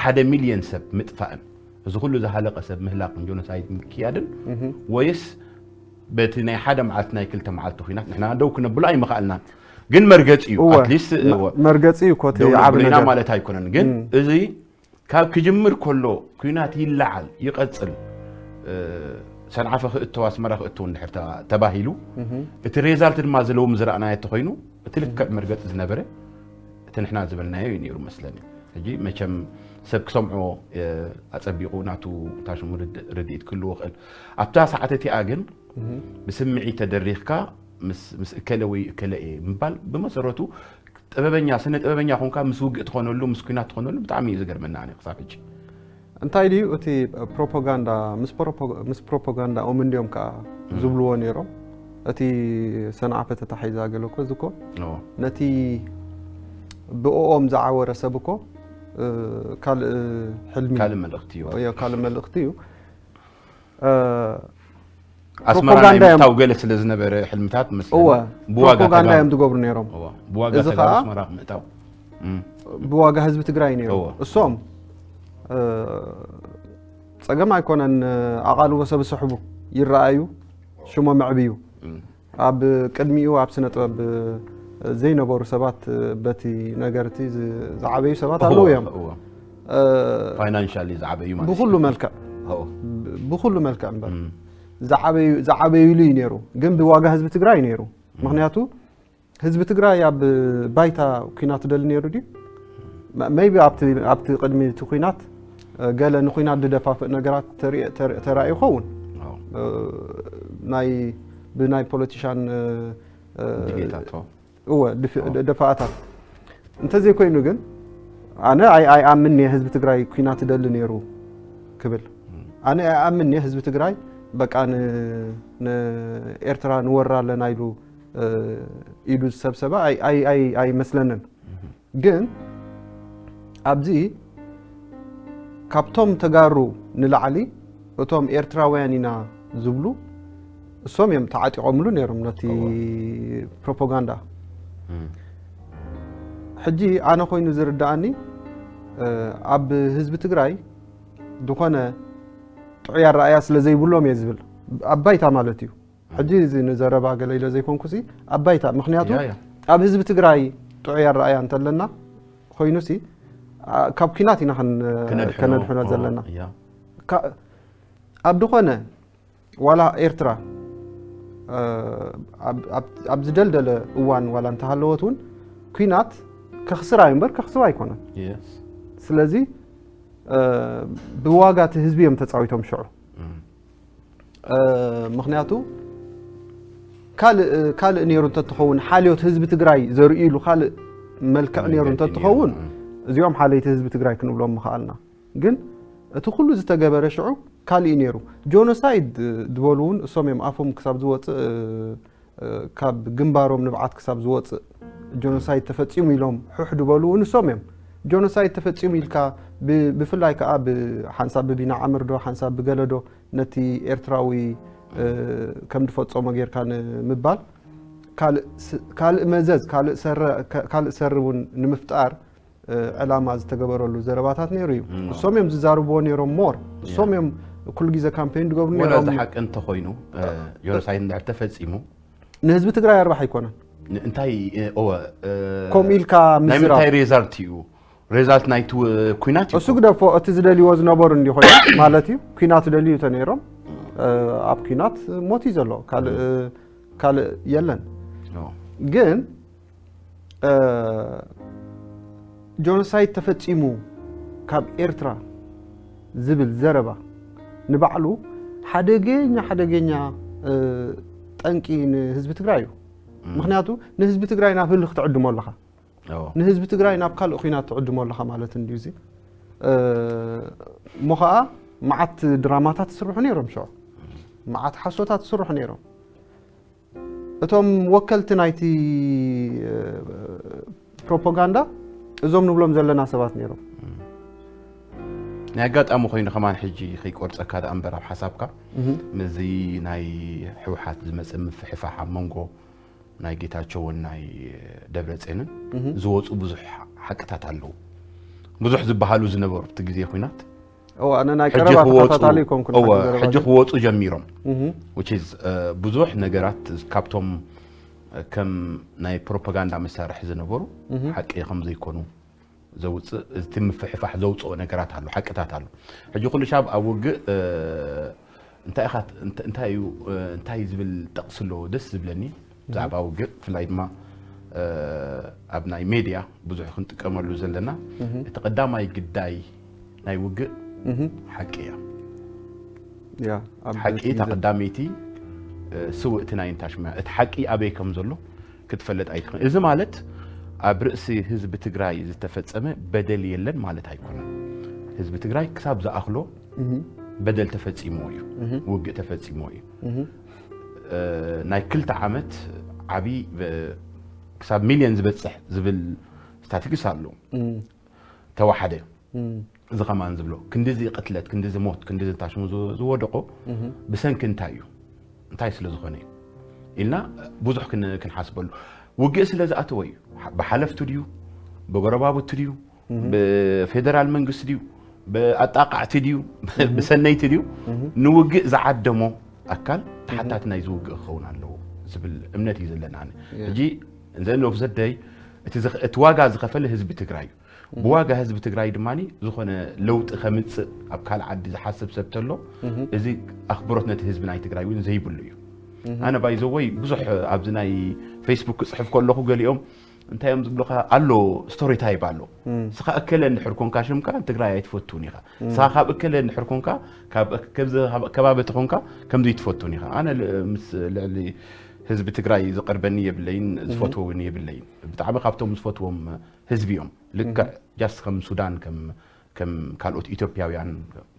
ሓደ ሚልዮን ሰብ ምጥፋእን እዚ ኩሉ ዝሃለቀ ሰብ ምህላቅን ጆኖሳይድ ምክያድን ወይስ በቲ ናይ ሓደ መዓልቲ ናይ ክልተ መዓልቲ ኩናት ንሕና ደው ክነብሎ ኣይምኽኣልናን። ግን መርገፂ እዩ። ኣትሊስት መርገፂ እዩ ኮቲ ዓብ ነገር ማለት ኣይኮነን። ግን እዚ ካብ ክጅምር ከሎ ኩናት ይለዓል ይቐፅል ሰንዓፈ ክእተው ኣስመራ ክእተው እንድሕር ተባሂሉ እቲ ሬዛልት ድማ ዝለውም ዝረኣናዮ ተኮይኑ እቲ ልክዕ መርገፂ ዝነበረ እቲ ንሕና ዝበልናዮ እዩ ነይሩ መስለኒ። ሕጂ መቸም ሰብ ክሰምዖ ኣጸቢቑ ናቱ እታ ሽሙ ርድኢት ክህልዎ ክእል ኣብታ ሰዓት እቲኣ ግን ብስምዒት ተደሪኽካ ምስ እከለ ወይ እከለ እየ ምባል ብመሰረቱ ጥበበኛ ስነ ጥበበኛ ኮንካ ምስ ውግእ ትኾነሉ ምስ ኩናት ትኾነሉ ብጣዕሚ እዩ ዝገርመና ኣነ ክሳብ ሕጂ እንታይ ድዩ እቲ ፕሮፓጋንዳ ምስ ፕሮፓጋንዳኦም እንዲዮም ከዓ ዝብልዎ ነይሮም እቲ ሰንዓፈ ተታሒዛ ገለ እኮ ዝኮ ነቲ ብኦም ዝዓወረ ሰብ እኮ ካልእ ሕልሚ ካልእ መልእኽቲ እዩ ካልእ መልእኽቲ እዩ ኣስመራ ናይ ምእታው ገለ ስለ ዝነበረ ሕልምታት መስለኒ ብዋጋ ፕሮፓጋንዳ እዮም ዝገብሩ ነይሮም ብዋጋ ተጋሩ ኣስመራ ምእታው ብዋጋ ህዝቢ ትግራይ ነይሩ እሶም ፀገም ኣይኮነን ኣቓልቦ ሰብ ዝስሕቡ ይረኣዩ ሽሞም ኣዕብዩ ኣብ ቅድሚኡ ኣብ ስነ ጥበብ ዘይነበሩ ሰባት በቲ ነገር እቲ ዝዓበዩ ሰባት ኣለዉ እዮም ፋይናንሻሊ ዝዓበዩ ማለት ብኩሉ መልክዕ ብኩሉ መልክዕ እምበር ዝዓበዩሉ እዩ ነይሩ ግን ብዋጋ ህዝቢ ትግራይ ነይሩ ምክንያቱ ህዝቢ ትግራይ ኣብ ባይታ ኩናት ደሊ ነይሩ ድዩ maybe ኣብቲ ቅድሚ እቲ ኩናት ገለ ንኩናት ዝደፋፍእ ነገራት ተራእዩ ይኸውን ናይ ብናይ ፖለቲሻን እወ ደፋእታት እንተዘይኮይኑ ግን ኣነ ኣይኣምን እየ ህዝቢ ትግራይ ኩናት ደሊ ነይሩ ክብል ኣነ ኣይኣምን እየ ህዝቢ ትግራይ በቃ ንኤርትራ ንወራ ኣለና ኢሉ ኢዱ ዝሰብሰበ ኣይመስለንን ግን ኣብዚ ካብቶም ተጋሩ ንላዕሊ እቶም ኤርትራውያን ኢና ዝብሉ እሶም እዮም ተዓጢቖምሉ ነይሮም ነቲ ፕሮፓጋንዳ። ሕጂ ኣነ ኮይኑ ዝርዳኣኒ ኣብ ህዝቢ ትግራይ ዝኾነ ጥዑይ ኣረኣያ ስለ ዘይብሎም እየ ዝብል፣ ኣብ ባይታ ማለት እዩ። ሕጂ እዚ ንዘረባ ገለ ኢለ ዘይኮንኩሲ ኣብ ባይታ፣ ምክንያቱ ኣብ ህዝቢ ትግራይ ጥዑይ ኣረኣያ እንተለና ኮይኑሲ ካብ ኪናት ኢና ከነድሕኖ ዘለና። ኣብ ዝኾነ ዋላ ኤርትራ ኣብ ዝደልደለ እዋን ዋላ እንተሃለወት እውን ኲናት ከኽስራ እዩ እምበር ከኽስባ ኣይኮነን። ስለዚ ብዋጋ እቲ ህዝቢ እዮም ተፃዊቶም ሽዑ። ምክንያቱ ካልእ ነይሩ እንተትኸውን፣ ሓልዮት ህዝቢ ትግራይ ዘርእይሉ ካልእ መልክዕ ነይሩ እንተትኸውን፣ እዚኦም ሓለይቲ ህዝቢ ትግራይ ክንብሎም ምኽኣልና። ግን እቲ ኩሉ ዝተገበረ ሽዑ ካልእ ነይሩ። ጆኖሳይድ ዝበሉ እውን እሶም እዮም ኣፎም ክሳብ ዝወፅእ፣ ካብ ግንባሮም ንብዓት ክሳብ ዝወፅእ ጆኖሳይድ ተፈፂሙ ኢሎም ሑሕ ዝበሉ እውን እሶም እዮም። ጆኖሳይድ ተፈፂሙ ኢልካ ብፍላይ ከዓ ሓንሳብ ብቢና ዓምር ዶ ሓንሳብ ብገለ ዶ ነቲ ኤርትራዊ ከም ዝፈፀሞ ጌርካ ንምባል ካልእ መዘዝ ካልእ ሰሪ እውን ንምፍጣር ዕላማ ዝተገበረሉ ዘረባታት ነይሩ እዩ። እሶም እዮም ዝዛርብዎ ነይሮም ሞር እሶም እዮም ኩሉ ግዜ ካምፔን ዝገብሩ ነይሮም። ሓቂ እንተኮይኑ ጆኖሳይድ እንድሕር ተፈፂሙ ንህዝቢ ትግራይ ኣርባሕ ኣይኮነን። እንታይ እወ ከምኡ ኢልካ ናይ ምዝራብ ምንታይ ሬዛልት እዩ? ሬዛልት ናይቲ ኩናት እዩ። እሱ ግደፎ፣ እቲ ዝደልይዎ ዝነበሩ እንዲ ኮይኑ ማለት እዩ። ኩናት ደልዩ ተነይሮም ኣብ ኩናት ሞት እዩ ዘሎ፣ ካልእ ካልእ የለን። ግን ጆኖሳይድ ተፈፂሙ ካብ ኤርትራ ዝብል ዘረባ ንባዕሉ ሓደገኛ ሓደገኛ ጠንቂ ንህዝቢ ትግራይ እዩ። ምክንያቱ ንህዝቢ ትግራይ ናብ ህልኽ ትዕድሞ ኣለኻ፣ ንህዝቢ ትግራይ ናብ ካልእ ኲናት ትዕድሞ ኣለኻ ማለት እንድዩ። እዚ እሞ ከዓ መዓት ድራማታት ትስርሑ ነይሮም፣ ሽዑ መዓት ሓሶታት ትስርሑ ነይሮም። እቶም ወከልቲ ናይቲ ፕሮፓጋንዳ እዞም ንብሎም ዘለና ሰባት ነይሮም። ናይ ኣጋጣሚ ኮይኑ ከማን ሕጂ ከይቆርፀካ ደኣ እምበር ኣብ ሓሳብካ ምስዚ ናይ ህወሓት ዝመፀ ምፍሕፋሕ ኣብ መንጎ ናይ ጌታቸውን ናይ ደብረፅዮንን ዝወፁ ብዙሕ ሓቅታት ኣለዉ። ብዙሕ ዝበሃሉ ዝነበሩ ኣብቲ ግዜ ኩናት እወ፣ ኣነ ናይ ቀረባ ተኸታታሊ ይኮንኩ። ሕጂ ክወፁ ጀሚሮም። ብዙሕ ነገራት ካብቶም ከም ናይ ፕሮፓጋንዳ መሳርሒ ዝነበሩ ሓቂ ከም ዘይኮኑ ዘውፅእ፣ እቲ ምፍሕፋሕ ዘውፅኦ ነገራት ኣሎ፣ ሓቅታት ኣሎ። ሕጂ ኩሉ ሻብ ኣብ ውግእ እንታይ ኢኻ እንታይ እዩ እንታይ ዝብል ጠቕሲ ኣለዎ ደስ ዝብለኒ ብዛዕባ ውግእ፣ ብፍላይ ድማ ኣብ ናይ ሜድያ ብዙሕ ክንጥቀመሉ ዘለና፣ እቲ ቀዳማይ ግዳይ ናይ ውግእ ሓቂ እያ። ሓቂ እታ ቀዳመይቲ ስውእቲ ናይ እንታሽማ እቲ ሓቂ ኣበይ ከም ዘሎ ክትፈልጥ ኣይትኽእል። እዚ ማለት ኣብ ርእሲ ህዝቢ ትግራይ ዝተፈጸመ በደል የለን ማለት ኣይኮነን። ህዝቢ ትግራይ ክሳብ ዝኣኽሎ በደል ተፈጺምዎ እዩ፣ ውግእ ተፈጺምዎ እዩ። ናይ ክልተ ዓመት ዓብዪ ክሳብ ሚልዮን ዝበፅሕ ዝብል ስታቲክስ ኣሎ። ተዋሓደ እዚ ከማን ዝብሎ ክንዲዚ ቅትለት፣ ክንዲዚ ሞት፣ ክንዲዚ ታሽሙ ዝወደቆ ብሰንኪ እንታይ እዩ? እንታይ ስለ ዝኾነ እዩ ኢልና ብዙሕ ክንሓስበሉ። ውግእ ስለ ዝኣተወ እዩ። ብሓለፍቱ ድዩ? ብጎረባብቱ ድዩ? ብፌደራል መንግስቲ ድዩ? ብኣጣቃዕቲ ድዩ? ብሰነይቲ ድዩ? ንውግእ ዝዓደሞ ኣካል ተሓታቲ ናይዚ ውግእ ክኸውን ኣለዎ ዝብል እምነት እዩ ዘለና። ሕጂ እንዘ ኖፍ ዘደይ እቲ ዋጋ ዝኸፈለ ህዝቢ ትግራይ እዩ። ብዋጋ ህዝቢ ትግራይ ድማ ዝኾነ ለውጢ ከምፅእ ኣብ ካልእ ዓዲ ዝሓስብ ሰብ ተሎ እዚ ኣኽብሮት ነቲ ህዝቢ ናይ ትግራይ እውን ዘይብሉ እዩ። ኣነ ባይዘወይ ብዙሕ ኣብዚ ናይ ፌስቡክ ክፅሕፍ ከለኹ ገሊኦም እንታይ እዮም ዝብሉካ ኣሎ፣ ስቶሪ ታይፕ ኣሎ። ስኻ እከለ እንድሕር ኮንካ ሽምካ ትግራይ ኣይትፈቱን ኢኻ። ስኻ ካብ እከለ እንድሕር ኮንካ ካብ ከባቢ ተኾንካ ከምዚ ትፈቱን ኢኻ። ኣነ ምስ ልዕሊ ህዝቢ ትግራይ ዝቐርበኒ የብለይን፣ ዝፈትዎ እውን የብለይን። ብጣዕሚ ካብቶም ዝፈትዎም ህዝቢ እዮም። ልክዕ ጃስት ከም ሱዳን ከም ከም ካልኦት ኢትዮጵያውያን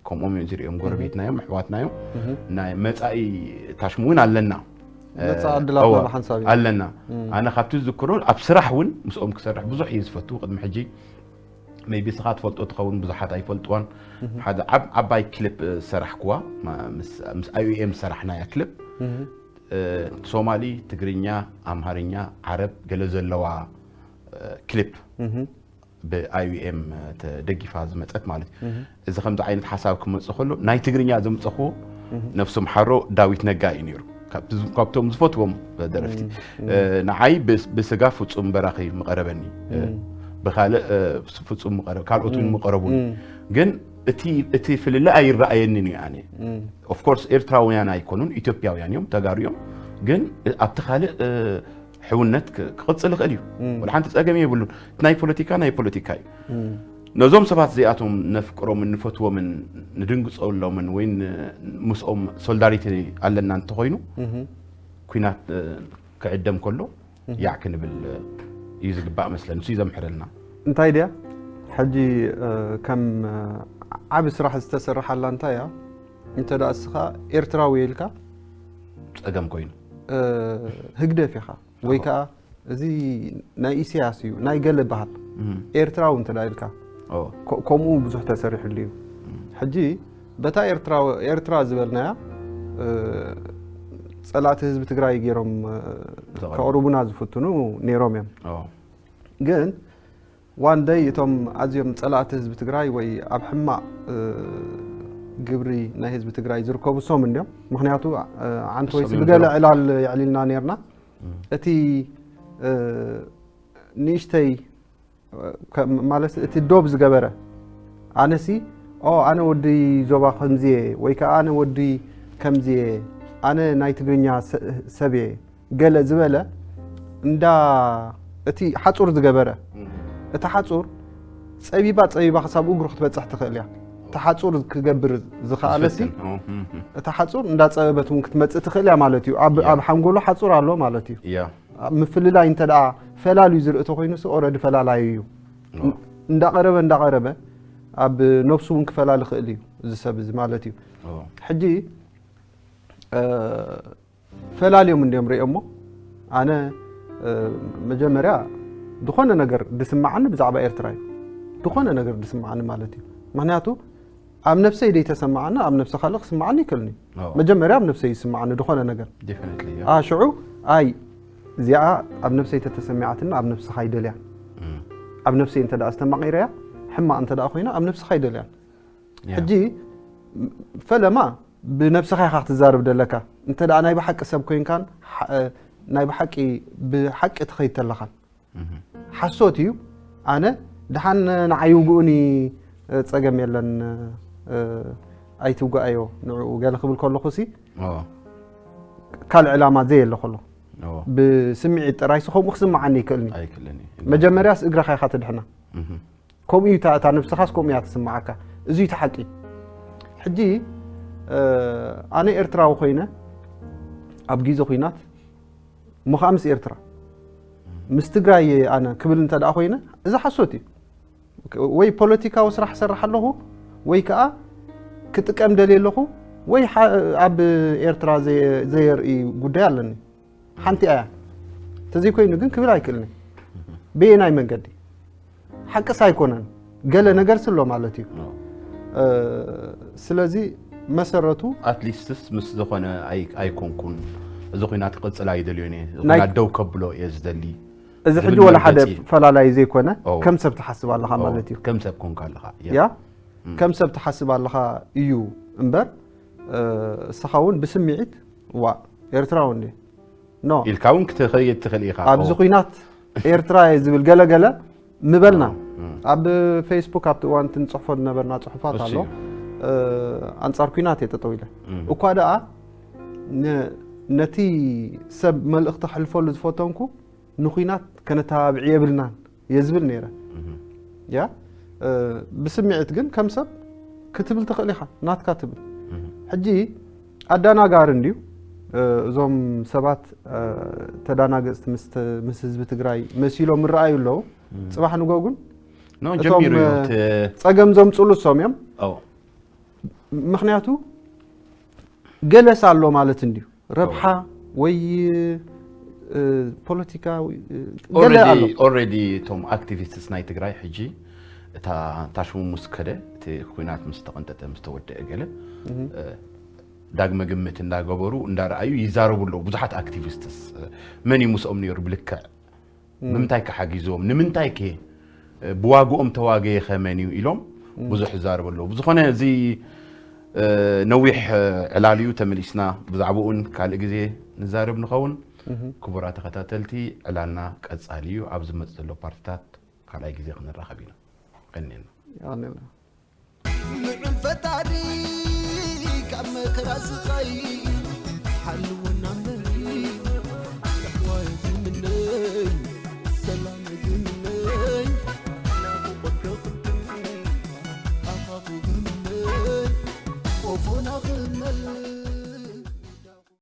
ከምኦም እዮም ዝሪኦም፣ ጎረቤትና እዮም፣ ኣሕዋትና እዮም። ናይ መፃኢ ታሽሙ እውን ኣለና መፃ ዕድላትና ብሓንሳብ እዩ። ኣለና። ኣነ ካብቲ ዝዝክሮ ኣብ ስራሕ እውን ምስኦም ክሰርሕ ብዙሕ እየ ዝፈቱ። ቅድሚ ሕጂ maybe ስኻ ትፈልጦ ትኸውን፣ ብዙሓት ኣይፈልጥዋን። ሓደ ዓብ- ዓባይ ክሊፕ ዝሰራሕክዋ፣ ምስ ኣይ ዩ ኤም ዝሰራሕናያ ክሊፕ፣ ሶማሊ፣ ትግርኛ፣ ኣምሃርኛ፣ ዓረብ ገለ ዘለዋ ክሊፕ፣ ብኣይ ዩ ኤም ተደጊፋ ዝመፀት ማለት እዩ። እዚ ከምዚ ዓይነት ሓሳብ ክመፅእ ከሎ፣ ናይ ትግርኛ ዘምፀኹ ነፍሱ ምሓሮ ዳዊት ነጋ እዩ ነይሩ። ካብቶም ዝፈትዎም ደረፍቲ። ንዓይ ብስጋ ፍፁም በራኺ ምቐረበኒ፣ ብካልእ ፍፁም ምቐረብ፣ ካልኦት እውን ምቐረቡኒ። ግን እቲ ፍልልይ ኣይረኣየንን እዩ። ኣነ ኦፍኮርስ ኤርትራውያን ኣይኮኑን፣ ኢትዮጵያውያን እዮም፣ ተጋሩ እዮም። ግን ኣብቲ ካልእ ሕውነት ክቕፅል ይኽእል እዩ። ወላ ሓንቲ ፀገም የብሉን። እቲ ናይ ፖለቲካ ናይ ፖለቲካ እዩ። ነዞም ሰባት እዚኣቶም ነፍቅሮምን ንፈትዎምን ንድንግፀሎምን ወይ ምስኦም ሶልዳሪቲ ኣለና እንተኾይኑ፣ ኩናት ክዕደም ከሎ ያዕ ክንብል እዩ ዝግባእ መስለን። እሱ እዩ ዘምሕረልና። እንታይ ድያ ሕጂ ከም ዓቢ ስራሕ ዝተሰርሓላ እንታይ እያ? እንተ ደኣ እስኻ ኤርትራዊ ኢልካ ጸገም ኮይኑ ህግደፍ ኢኻ ወይ ከዓ እዚ ናይ ኢሳያስ እዩ ናይ ገለ በሃል ኤርትራዊ እንተ ደኣ ኢልካ ከምኡ ብዙሕ ተሰሪሕሉ እዩ። ሕጂ በታ ኤርትራ ዝበልናያ ጸላእቲ ህዝቢ ትግራይ ገይሮም ከቕርቡና ዝፍትኑ ነይሮም እዮም። ግን ዋን ደይ እቶም ኣዝዮም ጸላእቲ ህዝቢ ትግራይ ወይ ኣብ ሕማቕ ግብሪ ናይ ህዝቢ ትግራይ ዝርከቡ እሶም እንድዮም። ምክንያቱ ዓንተ ወይሲ ብገለ ዕላል የዕሊልና ነርና። እቲ ንእሽተይ ማለት እቲ ዶብ ዝገበረ ኣነሲ ኦ ኣነ ወዲ ዞባ ከምዚየ ወይ ከዓ ኣነ ወዲ ከምዚየ ኣነ ናይ ትግርኛ ሰብየ ገለ ዝበለ እንዳ እቲ ሓፁር ዝገበረ እቲ ሓፁር ፀቢባ ፀቢባ ክሳብ እግሩ ክትበፅሕ ትኽእል እያ። እቲ ሓፁር ክገብር ዝኸኣለሲ እቲ ሓፁር እንዳፀበበት እውን ክትመፅእ ትኽእል እያ ማለት እዩ። ኣብ ሓንጎሉ ሓፁር ኣሎ ማለት እዩ። ምፍልላይ እንተ ደኣ ፈላልዩ ዝርኢ ተኮይኑሲ ኦረዲ ፈላላዩ እዩ። እንዳቐረበ እንዳቐረበ ኣብ ነብሱ እውን ክፈላሊ ክእል እዩ እዚ ሰብ እዚ ማለት እዩ። ሕጂ ፈላልዮም እንድዮም ሪኦሞ ኣነ መጀመርያ ዝኾነ ነገር ዝስማዓኒ ብዛዕባ ኤርትራ እዩ። ዝኾነ ነገር ዝስማዓኒ ማለት እዩ። ምክንያቱ ኣብ ነብሰይ ደይተሰማዓኒ ኣብ ነብሲ ካልእ ክስማዓኒ ይክእልኒ። መጀመርያ ኣብ ነብሰይ ይስማዓኒ ዝኾነ ነገር። ሽዑ ኣይ እዚኣ ኣብ ነብሰይ ተተሰሚዓትና ኣብ ነብስኻ ይደልያ። ኣብ ነብሰይ እንተ ዝተማቒረያ ሕማቕ እንተ ኮይና ኣብ ነብስኻ ይደልያን። ሕጂ ፈለማ ብነብስኻ ኢኻ ክትዛረብ ደለካ። እንተ ናይ ብሓቂ ሰብ ኮይንካን ናይ ብሓቂ ብሓቂ ትኸይድ ተለኻን ሓሶት እዩ። ኣነ ደሓን ንዓይ ውግኡኒ ጸገም የለን ኣይትውጋኣዮ ንዕኡ ገለ ክብል ከለኹ ሲ ካልእ ዕላማ ዘየለ ከሎ ብስምዒት ጥራይ ሲ ከምኡ ክስምዓኒ ይክእልኒ። መጀመርያስ እግረኻ ኢኻ ትድሕና። ከምኡ እዩ እታ ነብስኻስ ከምኡ እያ ትስምዓካ። እዚ እቲ ሓቂ። ሕጂ ኣነ ኤርትራዊ ኮይነ ኣብ ግዜ ኩናት እሞ ከዓ ምስ ኤርትራ ምስ ትግራይ ኣነ ክብል እንተ ደኣ ኮይነ እዚ ሓሶት እዩ። ወይ ፖለቲካዊ ስራሕ ሰርሕ ኣለኹ ወይ ከዓ ክጥቀም ደልየ ኣለኹ ወይ ኣብ ኤርትራ ዘየርኢ ጉዳይ ኣለኒ። ሓንቲ ኣያ ተዘይኮይኑ ግን ክብል ኣይክእልን። ብየናይ መንገዲ ሓቅስ ኣይኮነን ገለ ነገር ስሎ ማለት እዩ። ስለዚ መሰረቱ ኣትሊስትስ ምስ ዝኾነ ኣይኮንኩን እዚ ኩናት ክቕፅል ኣይደልዮን እየ። ኩናት ደው ከብሎ እየ ዝደሊ። እዚ ሕጂ ወላ ሓደ ፈላላይ ዘይኮነ ከም ሰብ ትሓስብ ኣለኻ ማለት እዩ። ከም ሰብ ኮንካ ኣለኻ ያ ከም ሰብ ትሓስብ ኣለኻ እዩ እምበር እስኻ እውን ብስምዒት ዋ ኤርትራዊ እንዲ ኖ ኢልካ እውን ክትኸይድ ትኽእል ኢኻ። ኣብዚ ኩናት ኤርትራ እየ ዝብል ገለገለ ምበልና ኣብ ፌስቡክ ኣብቲ እዋን እቲ ንፅሕፎ ዝነበርና ፅሑፋት ኣሎ። ኣንፃር ኩናት እየ ጠጠው ኢለ እኳ ደኣ ነቲ ሰብ መልእኽቲ ክሕልፈሉ ዝፈተንኩ ንኩናት ከነተባብዕ የብልናን እየ ዝብል ነይረ። ያ ብስምዒት ግን ከም ሰብ ክትብል ትኽእል ኢኻ ናትካ ትብል። ሕጂ ኣዳናጋሪ እንድዩ እዞም ሰባት ተዳናገፅቲ ምስ ህዝቢ ትግራይ መሲሎም ይረኣዩ ኣለዉ። ፅባሕ ንጎ ግን ጸገም ዘምፅሉ እሶም እዮም። ምክንያቱ ገለስ ኣሎ ማለት እንድዩ ረብሓ ወይ ፖለቲካ ኦልሬዲ እቶም ኣክቲቪስትስ ናይ ትግራይ ሕጂ እታ ታሽሙ ምስ ከደ እቲ ኩናት ምስ ተቐንጠጠ ምስ ተወደአ ገለ ዳግመ ግምት እንዳገበሩ እንዳረኣዩ ይዛረቡ ኣለዉ። ብዙሓት ኣክቲቪስትስ መን እዩ ምስኦም ነይሩ ብልክዕ ብምንታይ ከሓጊዝዎም ንምንታይ ከ ብዋግኦም ተዋገየ ከመን እዩ ኢሎም ብዙሕ ይዛረቡ ኣለዉ። ብዝኾነ እዚ ነዊሕ ዕላል እዩ ተመሊስና ብዛዕባኡን ካልእ ግዜ ንዛረብ ንኸውን። ክቡራት ተኸታተልቲ ዕላልና ቀጻሊ እዩ። ኣብ ዝመጽእ ዘሎ ፓርትታት ካልኣይ ግዜ ክንራኸብ ኢና። ቀኒልና። ልዑል ፈጣሪ ካብ መከራ ስቃይ ሓልወና